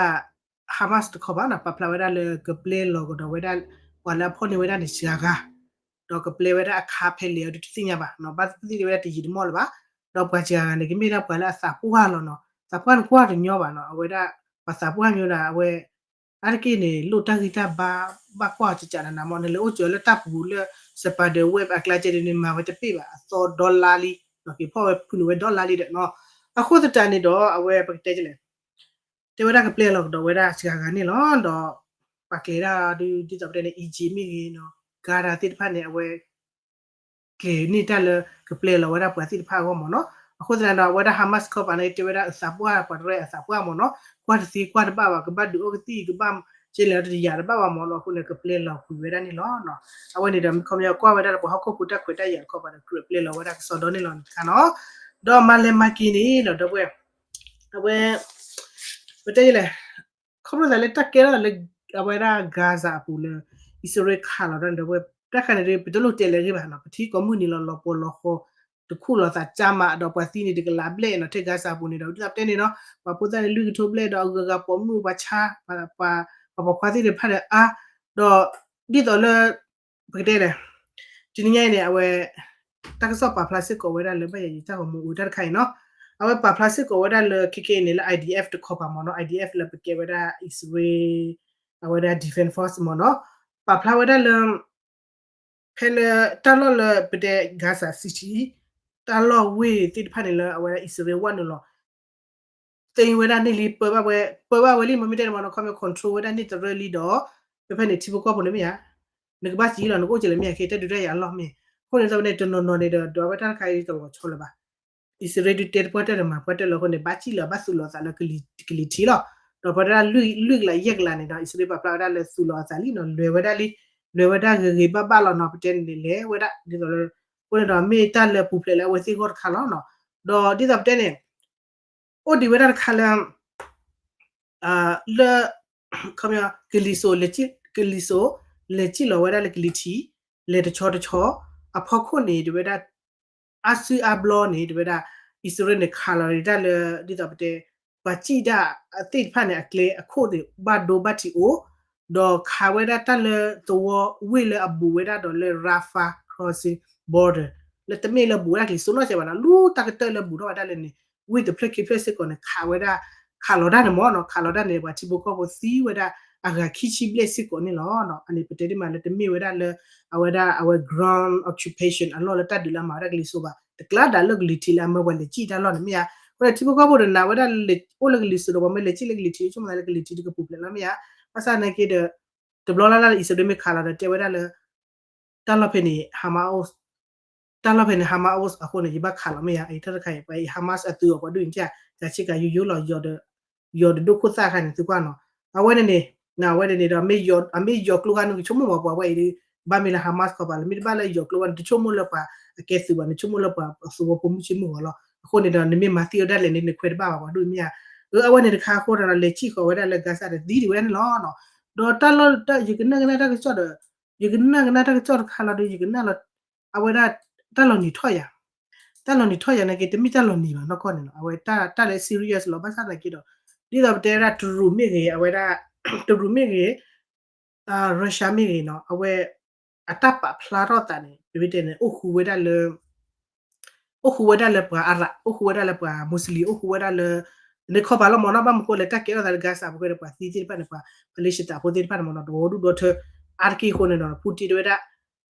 Hamas တခီဘၣ်နီၤ ပာ်ဖျါဝဲဒၣ်လၢကပျဲလီၤကဒီးဝဲဒၣ် ပှၤလၢအဖီၣ်န့ၢ်ဝဲဒၣ်န့ၣ် စှၤဂၤ, ဒီးကပျဲဝဲဒၣ်အခါဖဲလဲၣ်အံၤဒီးတသ့ၣ်ညါဘၣ်နီၤ, ဘၣ်သ့ၣ်သ့ၣ်ဝဲဒၣ်တယံာ်တမီၢ်လၢၤဘၣ်, ဒီးပှၤစှၤဂၤန့ၣ် ကမ့ၢ်ဒၣ်ပှၤလၢအသးပှၢ်လီၤနီၤ, သးပှၢ်န့ၣ်ကွၢ်တညီဘၣ်နီၤ, အဝဲဒၣ် ပှၤသးပှၢ်မ့ၢ်ဒၣ်အဝဲ အါတက့ၢ်န့ၣ် လိၣ်တၢ်ဂံၢ်တၢ်ဘါ ဘၣ်ကွၢ်ကကးနးနးမ့ၢ် နလဲၤအိၣ်စၢၤလၢတၢ်ပူၤလၢ spider web အကျါကဲဒ်န့ၣ် မၤဝဲတပ့ၢ်ဘၣ် အသီဒီလါလံ, က့ၤဖီၣ်ဝဲဖုန့ၢ်ဝဲဒီလါလံဒီးနီၤ, အဃိသတးန့ၣ်ဒီး အဝဲပကတဲလဲၣ် တဲဝဲဒၣ်ကပျဲလီၤကဒီးဝဲဒၣ်စှၤဂၤန့ၣ်လီၤ, ဒီး ပှၤကျဲၤဒၣ်ဒ်သိးပတဲန့ၣ် Egypt မ့ၢ်ဂ့ၤနီၤ Qatar သ့ၣ်တဖၣ်န့ၣ် အဝဲ ကျဲၤန့ၢ်တၢ်လၢကပျဲလီၤဝဲဒၣ်ပှၤသ့ၣ်တဖၣ်အဂီၢ်မ့ၢ်နီၤ, အဃိသတးဒီး အဝဲဒၣ် Hamas ခီပၤန့ၣ် တဲဝဲဒၣ်အသးပှၢ် ပှၤတရၢအသးပှၢ်မ့ၢ်နီၤ, ကွၢ်တသ့ကွၢ်တဘၣ်ဘၣ် ကဘၣ်ဒုးအီၣ်ကသံၣ် ကဘၣ်ကဲလဲၣ်တယၤတဘၣ်ဘၣ်မ့ၢ်နီၤ, အဃိန့ၣ် ကပျဲလီၤကွံာ်ဝဲဒၣ်န့ၣ်လီၤ. အဝဲန့ၣ်ဒီး ခီပညီကွၢ်ဝဲဒၣ်လၢပှၤဟီၣ်ခိၣ်ဖိတၢ်ခွဲးတၢ်ယာ်တခီပၤဒီး ကြၢးပျဲလီၤဝဲဒၣ်ကစီဒီန့ၣ်လီၤတခါနီၤ, ဒီးမၤလဲၤမၤက့ၤန့ၣ်ဒီး ဒီပုၢ်ဝဲၢ် အဝဲ ပတဲလဲၣ် ခီဖျိသးလၢတၢ်ကဲထီၣ်သးလၢ အဝဲဒၣ် Gaza အပူၤလၢ အံၣ်စရ့လးခးလီၤတၢ်န့ၣ်ဒီး တၢ်ခါန့ၣ်ဒီး ပတလိၣ်တဲလၢၤဂ့ၤဘၣ်နီၤ, ပထံကီၢ်မုၢ်နံၤလီၤလီၤပှီၤလီၤဃီၤ တခူၣ်လီၤသးကၢ်မး ဒီးပှၤသံန့ၣ်တကလးဘျဲၣ်နီၤ ထဲ Gaza အပူၤန့ၣ်ဒီး ဒ်သိးပတဲန့ၣ်နီၤ ပှၤဖိသၣ်န့ၣ်လွံၢ်ကထိဘျဲၣ်ဒီးအဂၤဂၤပိာ်မုၣ်ပှၤဆါ ပှၤပိာ်ခွါသ့ၣ်တဖၣ်ဒီးအါ ဒီး ဒ်သိးလၢ ပကတဲလဲၣ် တနံၤညါအံၤန့ၣ် အဝဲ တၢ်ကစီၣ်ပာ်ဖျါစ့ၢ်ကီးဝဲဒၣ်လၢဘၣ်ယၤယတၢ်ဂီၤမူအိၣ်တၢ်တခါအံၤနီၤ, အဝဲပာ်ဖျါစ့ၢ်ကီးဝဲဒၣ်လၢ ခဲခဲအံၤန့ၣ် လၢ I D F တခီပၤမ့ၢ်နီၤ, I D F လၢပကဲဝဲဒၣ် အံၣ်စရ့လး အဝဲဒၣ် defense force မ့ၢ်နီၤ, ပာ်ဖျါဝဲဒၣ်လၢ ဖဲလၢတၢ်လီၢ်လၢပတဲ Gaza City တၢ်လီၢ်ဝ့ၢ်သ့ၣ်တဖၣ်န့ၣ်လၢအဝဲဒၣ်အံၣ်စရ့လးဝဲနုာ်လီၤ သ့ဝဲဒၣ်န့ၣ်လံ ပၢဘၣ်ဝဲ ပၢဘၣ်ဝဲလံ မ့မ့ၢ်တဲန့ၣ်မ့ၢ်နီၤ ခီမ့ၢ် control ဝဲဒၣ်န့ၣ်တရၢလံဒီး ဖဲဖဲန့ၣ်ထံဖိကီၢ်ဖိန့ၣ်မ့ၢ်ဧါ နကဘၣ်စံးလီၤ နကအိၣ်က့ၤလၢမ့ၢ်ဧါ ခဲတၢ်ဒုးတၢ်ယၤအလီၢ်မ့ၢ်, အဃိန့ၣ် သတးန့ၣ် တနီၤနီၤန့ၣ်ဒီး ဒွးဝဲတၢ်တခါအံၤတလီၤဆီလၢၤဘၣ်. အံၣ်စရ့လးဒုးတဲတပှၢ်တၢၢ်တမၤပှၢ်တၢၢ်လၢအဃိန့ၣ် ဘၣ်စံးလီၤ ဘၣ်သူၣ်လီၤသးလၢကလံၤထံးလီၤ. ဒီးပှၤတၢ်လွံၢ်ကလးယဲၢ်ကလးန့ၣ်ဒီး အံၣ်စရ့လးပာ်ဖျါဝဲဒၣ်လၢသူၣ်လီၤအသးလံနီၤ လဲၤဝဲဒၣ်လံ လဲၤဝဲဒၣ်ဂ့ၤဂ့ၤဘၣ်ဘၣ်လီၤနီၤ ပတဲန့ၣ်န့ၣ် လဲၤဝဲဒၣ်ဒ်သိးလၢ အဃိန့ၣ်ဒီးမ့ၢ်တၢ်လၢပူၤဖျဲးလၢအဝဲသ့ၣ်အဂီၢ်တခါလီၤနီၤ. ဒီးဒ်သိးပတဲန့ၣ် အိၣ်ဒံးဝဲဒၣ်တခါလၢ လၢ ခီပညီ ကလံၤစိး ကလံၤစိး လဲၤစံၣ်လီၤဝဲဒၣ်လၢကလံၤထံး လဲၤတဆီတဆီ အဖီခိၣ်န့ၣ် တဝဲဒၣ် အါစုအါဘျီန့ၣ် တဝဲဒၣ် အံၣ်စရ့လးန့ၣ် ခးလီၤဒၣ်လၢ ဒ်သိးပတဲ ပှၤစံၣ်တၢ်သ့ၣ်တဖၣ်န့ၣ် အကျဲအခိၣ်သ့ၣ် ဘၣ်ဒိဘၣ်ထံးအိၣ် ဒီးခးဝဲဒၣ်တၢ်လၢသဝီဝ့ၢ်လၢအဘူးဝဲဒၣ်ဒီးလၢ Rafah crossing border လၢတမ့ၢ်လၢဘူးဝဲဒၣ်ကလံၤစိးနီၢ်ကဲဘၣ်နီၤ လူတၢ်ကတၢၢ်လၢဘူးထီၣ်ဝဲဒၣ်လၢန့ၣ် ဝ့ၢ်တဖျၢၣ်ခံဖျၢၣ်စ့ၢ်ကီးန့ၣ် ခးဝဲဒၣ် ခးလီၤတၢ်န့ၣ်မ့ၢ်နီၤ ခးလီၤတၢ်န့ၣ် ပှၤထံဖိကီၢ်ဖိသံဝဲဒၣ် အဂၤခံဆံဘျဲၣ်စ့ၢ်ကီးန့ၣ်လီၤ. အန့ၣ်ပတဲဒ်မးလၢတမ့ၢ်ဝဲဒၣ်လၢ အဝဲဒၣ်အဝဲ ground occupation အလီၢ်လၢတၢ်ဒုးလၢအမၤဝဲဒၣ်ကလံၤစိးဘၣ် တကျါဒၣ်လၢကလံၤထံးလၢအမၢပှၤလဲၤစံၣ်တၢ်လီၢ်န့ၣ်မ့ၢ်ဧါ. အဃိန့ၣ်ထံဖိကီၢ်ဖိဒီးနာ်ဝဲဒၣ်လၢ အိၣ်လၢကလံၤစိးဒီးပှၤမ့ၢ်လဲၤစံၣ်လၢကလံၤထံး ဆိကမိၣ်သးလၢကလံၤထံးတကပူၤဖျဲးလီၤမ့ၢ်ဧါ. ဘၣ်ဆၣ်သနာ်က့ဒီး တဘျီလၢ်လၢ်လၢအံၣ်စရ့လးမ့ၢ်ခးလီၤဒီးတဲဝဲဒၣ်လၢ တၢ်လီၢ်ဖဲန့ၣ် Hamas တၢ်လီၢ်ဖဲန့ၣ် Hamas အဃိန့ၣ် ယဘၣ်ခးလီၤမ့ၢ်ဧါ အံၤတၢ်တခါအံၤ ပှၤအံၤ Hamas အသုးအီၤပှၤဒိၣ်န့ၣ် ကၢ်ကၢ်ဆ့ကၤယိယိလီၤ ယီၤဒီးဒိၣ်ခိၣ်သၣ်ခါန့ၣ်သုကွၢ်နီၤ အဝဲန့ၣ်န့ၣ် အဝဲန့ၣ်န့ၣ်ဒီး အမ့ၢ်ယီၤကျိခါန့ၣ် ကဆိကမိၣ်မးပှၤဝဲအံၤ ဘၣ်မ့ၢ်လၢ Hamas ခီပၤလၢ မ့ၢ်တဘၣ်လၢယီၤကျိဘၣ်န့ၣ် တဆိကမိၣ်လၢပှၤအကဲသုးဘၣ် နဆိကမိၣ်လၢပှၤသဝီဖိမုၢ်ဆ့ၣ်မုၢ်ဂီၤလီၤ အဃိန့ၣ်ဒီး နမ့ၢ်မၤသံဝဲဒၣ်လဲၣ်န့ၣ် နခွဲးတဘၣ်ဘၣ်ပှၤဒိၣ်မ့ၢ်ဧါ အဝဲန့ၣ်တခါအဃိဒီး လဲၤစံၣ်ဃီၤဝဲဒၣ်လၢ Gaza ဒီးသံဒံးဝဲန့ၣ်လီၤ ဒီးတၢ်လီၢ် ယကနၣ်ကနၣ်တၢ်ကစီၣ်ဒီး ယကနၣ်ကနၣ်တၢ်ကစီၣ်တခါလီၤဒီး ယကနၣ်လီၤ အဝဲဒၣ် တၢ်လီၤနံၤထီၣ်ယၤ တၢ်လီၤနံၤထီၣ်ယၤနာ်က့ တမ့ၢ်တၢ်လီၤနံၤဘၣ်နီၢ်ကီၢ်န့ၣ်လီၤ အဝဲတၢ်လၢ serious လီၤ ဘၣ်ဆၣ်သနာ်က့ဒီး ဒ်သိးပတဲဝဲဒၣ်တရူးမ့ၢ်ဂ့ၤ အဝဲဒၣ် တရူးမ့ၢ်ဂ့ၤ Russia မ့ၢ်ဂ့ၤနီၤ အဝဲ အတၢ်ပာ်ဖျါထီၣ်သးန့ၣ် ပမ့ၢ်တဲန့ၣ် အိၣ်ဃူဝဲဒၣ်လၢ အိၣ်ဃူဝဲဒၣ်လၢပှၤအရး အိၣ်ဃူဝဲဒၣ်လၢပှၤ Muslim အိၣ်ဃူဝဲဒၣ်လၢ န့ၣ်ခီပၤလီၤမ့ၢ်နီၤ ဘၣ်မနုၤဃိလဲၣ် တၢ်ကဲထီၣ်သးလၢ Gaza ပူၤဃဲဒီးပှၤသံသ့ၣ်တဖၣ်န့ၣ် ပှၤ Palestine ဖိသ့ၣ်တဖၣ်န့ၣ်မ့ၢ်နီၤ တအိၣ်ဒူၣ်ဒီထၢ အါတက့ၢ်အဃိန့ၣ်ဒီး Putin တဲဝဲဒၣ်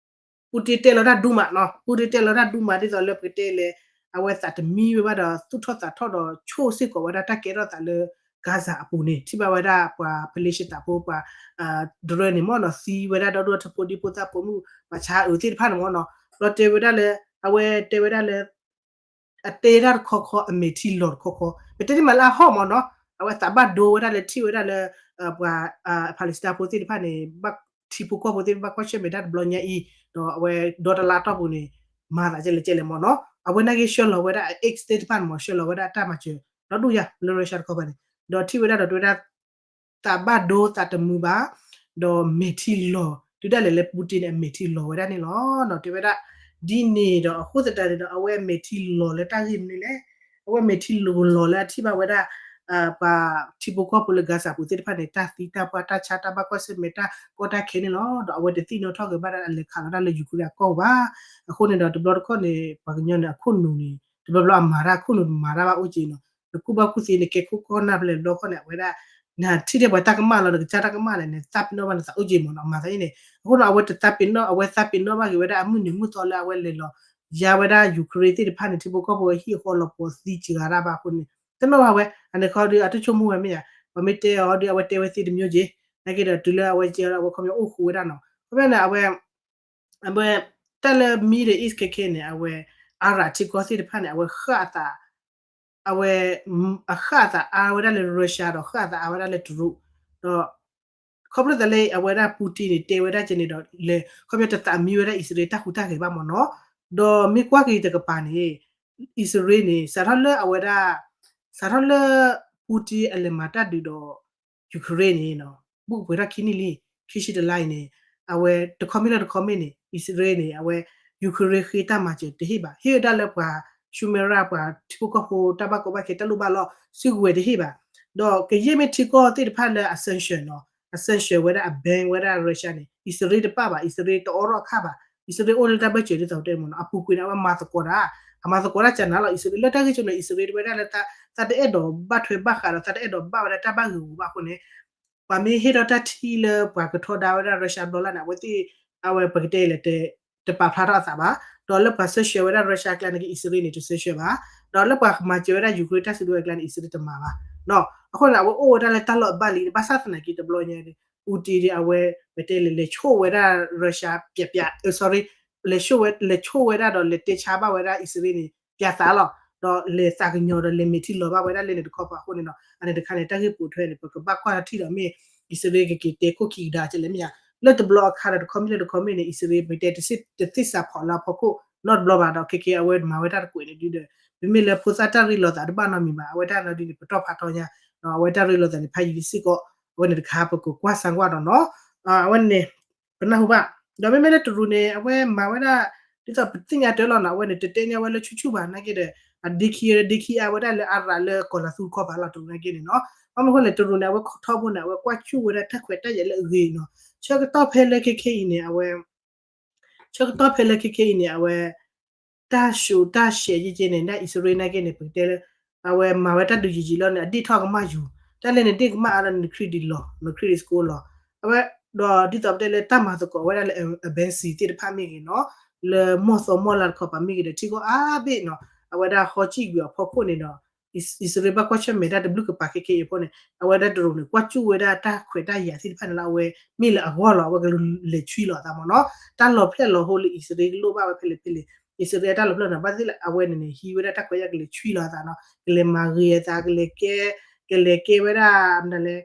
Putin တဲလီၤတၢ်ဒူမးနီၤ Putin တဲလီၤတၢ်ဒူမး ဒ်သိးလၢပကတဲလဲၣ် အဝဲသးတမံဝဲဘၣ်ဒီး သူၣ်ထီၣ်သးထီၣ်ဒီးဆိၣ်စ့ၢ်ကီးဝဲဒၣ်တၢ်ကဲထီၣ်သးလၢ Gaza အပူၤန့ၣ် ထံၣ်ဘၣ်ဝဲဒၣ်ပှၤ Palestine ဖိ ပှၤ drone န့ၣ်မ့ၢ်နီၤ သံဝဲဒၣ်ဒီဒိၣ်ထၢဖိဒံဖိသၣ်ဖိမုၣ် ပှၤဆါအၢသ့ၣ်တဖၣ်န့ၣ်မ့ၢ်နီၤ ဒီးတဲဝဲဒၣ်လၢ အဝဲတဲဝဲဒၣ်လၢ အတဲတၢ်တခီခီ အမဲာ်ထံလီၤတခီခီ ပတဲတ့ၢ်မးလၢအဟီၣ်မ့ၢ်နီၤ အဝဲသးဘၣ်ဒိဝဲဒၣ်လၢထံၣ်ဝဲဒၣ်လၢ ပှၤ Palestine ဖိသ့ၣ်တဖၣ်န့ၣ် ထံဖိကီၢ်ဖိသ့ၣ်တဖၣ် ကွၢ်ဆၢၣ်မဲာ်တၢ်တဘျီညါအံၤ ဒီးအဝဲဒီတလါတီၢ်ပူၤန့ၣ် မၤသးကဲလဲၣ်ကဲလဲၣ်မ့ၢ်နီၤ အဝဲနာ်က့ဆှၢလီၤဝဲဒၣ် X သ့ၣ်တဖၣ်န့ၣ်မ့ၢ် ဆှၢလီၤဝဲဒၣ်တၢ်မၤစၢၤ ဒီဒူၣ်ယၤလၢ Russia တခီပၤန့ၣ် ဒီးထံၣ်ဝဲဒၣ်ဒီးတဲဝဲဒၣ် သးဘၣ်ဒိသးတမုာ်ဘၣ် ဒီးမဲာ်ထံလီၤ တုၤဒၣ်လဲာ်လၢ Putin န့ၣ် အမဲာ်ထံလီၤဝဲဒၣ်န့ၣ်လီၤ. ဒီးတဲဝဲဒၣ် ဒ်န့ၣ်ဒီးအဃိသတးန့ၣ်ဒီး အဝဲမဲာ်ထံလီၤလၢတၢ်ဂ့ၢ်မနုၤလဲၣ်. အဝဲမဲာ်ထံလီၤလၢအထံၣ်ဘၣ်ဝဲဒၣ် ပှၤထံဖိကီၢ်ဖိလၢ Gaza ပူၤသ့ၣ်တဖၣ်န့ၣ် တၢ်သံတၢ်ပှၢ်တၢ်ဆါတၢ်ဘၣ်ကွၢ်ဆၢၣ်မဲာ်တၢ်ကီတၢ်ခဲန့ၣ်လီၤ. ဒီးအဝဲတသ့ၣ်နီၣ်ထီၣ်က့ၤဘၣ်ဒၣ်အလဲၤခးလီၤတၢ်လၢ Ukraine အကီၢ်ဘၣ်. အဃိန့ၣ်ဒီးတဘျီတခီၣ်န့ၣ် ပှၤကညီန့ၣ် အခိၣ်နူာ်န့ၣ် တဘျီဘျီအမၤတၢ်အခိၣ်နူာ်တမၤတၢ်ဘၣ်အိၣ်က့ၤနီၤ. နကူၣ်ဘၣ်ကူၣ်သ့န့ၣ် ကဲခိၣ်ကီၢ်နၢ်ဖဲလဲၣ်တဘျီခီၣ်န့ၣ် အဝဲဒၣ် နထံၣ်ထဲပှၤတၢ်ကမၣ်လီၤ နကစၢ်တၢ်ကမၣ်လဲၣ်န့ၣ် သးပ့ၤနီၣ်ဘၣ်နသးအိၣ်က့ၤမ့ၢ်နီၤ မၤသးအံၤန့ၣ်. အဃိဒီးအဝဲတသးပ့ၤနီၣ် အဝဲသးပ့ၤနီၣ်ဘၣ်က့ၤဝဲဒၣ်အမုၢ်နံၤမုၢ်သီလၢအဝဲလဲၤလီၤ ယါဝဲဒၣ် Ukraine သ့ၣ်တဖၣ်န့ၣ် ထံဖိကီၢ်ဖိအဟံၣ်အဃီလီၤပှီၤသံစှၤတၢ်ဘၣ်အဃိန့ၣ် တနီၣ်ဘၣ်ဝဲ အန့ၣ်ခီဒီး အတဆိကမိၣ်ဝဲမ့ၢ်ဧါ ပှၤမ့ၢ်တဲအီၤဒီး အဝဲတဲဝဲသ့တမျိုးက့ၤ နာ်က့ဒီးတုၤလၢအဝဲကဲဒီး အဝဲခီပညီအိၣ်ဃူဝဲဒၣ်နီၤ ခီပညီန့ၣ် အဝဲ အဝဲ တၢ်လၢ Middle East ခဲခဲန့ၣ် အဝဲ အရးထံကီၢ်သ့ၣ်တဖၣ်န့ၣ် အဝဲဃၣ်အသး အဝဲ အဃၣ်အသးအါဝဲဒၣ်လၢ Russia ဒီးဃၣ်အသးအါဝဲဒၣ်လၢတရူး ဒီး ခီဖျိသးလၢအဝဲဒၣ် Putin န့ၣ် တဲဝဲဒၣ်ကဲန့ၣ်ဒီး လဲၤ ခီပညီတသးမံဝဲဒၣ်အံၣ်စရ့လးတၢ်ဟူးတၢ်ဂဲၤဘၣ်မ့ၢ်နီၤ. ဒီးမ့ၢ်ကွၢ်က့ၤတကပၤန့ၣ် အံၣ်စရ့လးန့ၣ် စးထီၣ်လၢအဝဲဒၣ် စးထီၣ်လၢ Putin အလဲၤမၤတၢ်ဒုးဒီး Ukraine န့ၣ် ဘူးကပှဲၤထီၣ်ခံနံၣ်လံ ခံဆံတလါအံၤန့ၣ် အဝဲတခီမ့ၢ်လၢတခီမ့ၢ်န့ၣ် အံၣ်စရ့လးန့ၣ် အဝဲ Ukraine ဃ့တၢ်မၤစၢၤတဟ့ၣ်ဘၣ် ဟ့ၣ်ဝဲဒၣ်လၢပှၤ ဆူမဲရၣ် ပှၤထံဖိကီၢ်ဖိတၢ်ဘၣ်ကီဘၣ်ခဲတၢ်လိၣ်ဘၣ်လီၢ် စုကဝဲၤတဟ့ၣ်ဘၣ် ဒီးကယဲၢ်မ့ၢ်ထံကီၢ်သ့ၣ်တဖၣ်လၢအ sanction နီၤ အ sanction ဝဲဒၣ်အ ban ဝဲဒၣ် Russia န့ၣ် အံၣ်စရ့လးတပၣ်ဘၣ် အံၣ်စရ့လးတအိးထီၣ်အခၣ်ဘၣ် အံၣ်စရ့လးအိၣ်လၢတၢ်ဘၢၣ်စၢၤဒ်သိးတဲမ့ၢ်နီၤ အပူၤကွံာ်န့ၣ် အဝဲမၤသကိးတၢ် အမၤသကိးတၢ်ကနၤလီၤ အံၣ်စရ့လး လၢတၢ်ဂ့ၢ်ကီန့ၣ် အံၣ်စရ့လးတဝဲဒၣ်လၢ သးတအဲၣ်ဒိးဘၣ်ထွဲဘၣ်ဃးဒီး သးတအဲၣ်ဒိးဘၣ်ဝဲဒၣ်တၢ်ဘၣ်ဂ့ၤဂူာ်ဘၣ်အဃိန့ၣ် ပှၤမ့ၢ်ဟ့ၣ်ထီၣ်တၢ်ထံၣ်လၢပှၤကထီဒါဝဲဒၣ် Russia ဘျီလၢ်န့ၣ် အဝဲသ့ၣ် အဝဲပကတဲလဲၣ် တပာ်ဖျါထီၣ်အသးဘၣ် ဒီးလၢပှၤ sanction ဝဲဒၣ် Russia အကျါန့ၣ်က့ အံၣ်စရ့လးန့ၣ် တ sanction ဘၣ် ဒီးလၢပှၤမၤစၢၤဝဲဒၣ် Ukraine တၢ်စုကဝဲၤအကျါန့ၣ် အံၣ်စရ့လးတမၤဘၣ် အဃိန့ၣ် အဝဲအိၣ်ဝဲဒၣ်လၢတၢ်လီၢ်အဘၣ်လံ ဘၣ်ဆၣ်သနာ်က့တဘျီညါ Putin ဒီးအဝဲ ပတဲလဲၣ် လဲၤဆိၣ်ဝဲဒၣ် Russia ပျးပျး sorry လဲၤဆိၣ်ဝဲ လဲၤဆိၣ်ဝဲဒၣ်ဒီးလဲၤတဲဆါဘၣ်ဝဲဒၣ် အံၣ်စရ့လးန့ၣ် ပျးသးလီၤ ဒီးလဲၤသးကညီၤဒီးလဲၤမဲာ်ထံလီၤဘၣ်ဝဲဒၣ်လၢန့ၣ်တခီပၤအဃိန့ၣ်ဒီး အန့ၣ်တခါန့ၣ် တၢ်ဂ့ၢ်ပိာ်ထွဲန့ၣ် ပကဘၣ်ကွၢ်ထီၣ်ထံၣ်ဒီးမ့ၢ် အံၣ်စရ့လးကက့ၤတဲခိၣ်ခံကဒါကလဲၣ်မ့ၢ်ဧါ လၢတဘျီအခါဒီးတခီမ့ၢ်လၢတခီမ့ၢ်န့ၣ် အံၣ်စရ့လး ပတဲတသ့စးဖီၣ်လၢအဖီခိၣ် နီတဘျီဘၣ်ဒီး ခဲကဲအဝဲမၤဝဲတၢ်တကွဲးန့ၣ်ဒုဒီး ပမ့ၢ်လၢဖိသၣ်တၢ်ရ့လိာ်သးတဘၣ်နီတမံၤဘၣ် အဝဲတၢ်နီၢ်ဒုန့ၣ် ပတီၢ်ဖးထီညါ အဝဲတၢ်ရ့လိာ်သးန့ၣ် ဖးယံာ်လံစ့ၢ်ကီး အဝဲန့ၣ်တခါ ပကကွၢ်စၢ်ကွၢ်ဒီးနီၤ အဝဲန့ၣ် ပနၢ်ဟူဘၣ် ဒီးမ့မ့ၢ်လၢတရူးန့ၣ် အဝဲမၤဝဲဒၣ် ဒ်သိးပသ့ၣ်ညါတၢ်လီၤနီၤ အဝဲန့ၣ် တတဲညါဝဲလၢဆူၣ်ဆူၣ်ဘၣ် နာ်က့ဒီး အဒ့ခံ ဒ့ခံအါဝဲဒၣ်လၢအရးလၢကီၢ်လၤသူတခီပၤလီၤ တရူးနာ်က့န့ၣ်နီၤ ဘၣ်မနုၤအဃိလဲၣ် တရူးန့ၣ် အဝဲခိၣ်ထီဘိန့ၣ် အဝဲကွၢ်စူၣ်ဝဲဒၣ်တၢ်ခွဲးတၢ်ယာ်လၢအဂ့ၤနီၤ ဆၢကတီၢ်ဖဲလၢခဲခဲအံၤန့ၣ် အဝဲ ဆၢကတီၢ်ဖဲလၢခဲခဲအံၤန့ၣ် အဝဲ တၢ်ဆူးတၢ်ဆဲးယဲၢ်ကဲန့ၣ် ဒ်အံၣ်စရ့လးနာ်က့န့ၣ် ပကတဲလၢ အဝဲမၤဝဲတၢ်ဒုးယံာ်ယံာ်လီၤန့ၣ် အဒ့ၣ်ထီၣ်ကမၣ်ယူၤ တၢ်လဲၣ်န့ၣ် ဒ့ၣ်ကမၣ်အါလီၤန့ၣ် နခရံာ်ဒံးလီၤ နခရံာ်ဒံးစကိးလီၤ အဝဲ ဒီးဒ်သိးပတဲလၢတၢ်မၤသကိးဝဲဒၣ်လၢ အဘဲစံၤသ့ၣ်တဖၣ်မ့ၢ်ဂ့ၤနီၤ လၢမီၢ်သီမီၢ်လါတခီပၤမ့ၢ်ဂ့ၤဒီး ထံကီၢ်အါဘ့ၣ်နီၤ အဝဲဒၣ်ဟီကံၣ်ကွံာ်အဖီခိၣ်န့ၣ်ဒီး အံၣ်စရ့လးဘၣ်ကွၢ်ဆၢၣ်မဲာ်တၢ်တဘျုးကပၤခဲခဲအံၤအဖီန့ၣ် အဝဲဒၣ်တရူးန့ၣ် ကွၢ်စူၣ်ဝဲဒၣ်တၢ်ခွဲးတၢ်ယာ်သ့ၣ်တဖၣ်န့ၣ်လၢအဝဲ မ့ၢ်လၢအဂီၢ်လီၤ အဝဲကလဲၤဆွံလီၤအသးမ့ၢ်နီၤ တၢ်လီၤဖျဲၣ်လီၤဟိလၢအံၣ်စရ့လးကလိၣ်ဘၣ်ဝဲဖဲလဲၣ်ဖဲလဲၣ် အံၣ်စရ့လးတၢ်လီၤဖျဲၣ်န့ၣ် ဘၣ်သ့ၣ်လၢအဝဲန့ၣ်န့ၣ် ဟံးဝဲဒၣ်တၢ်ခွဲးတၢ်ယာ်ကလဲၤဆွံလီၤအသးနီၤ ကလဲၤမၤဂ့ၤအသး ကလဲၤကဲ ကလဲၤကဲဝဲဒၣ် မနုၤလဲၣ်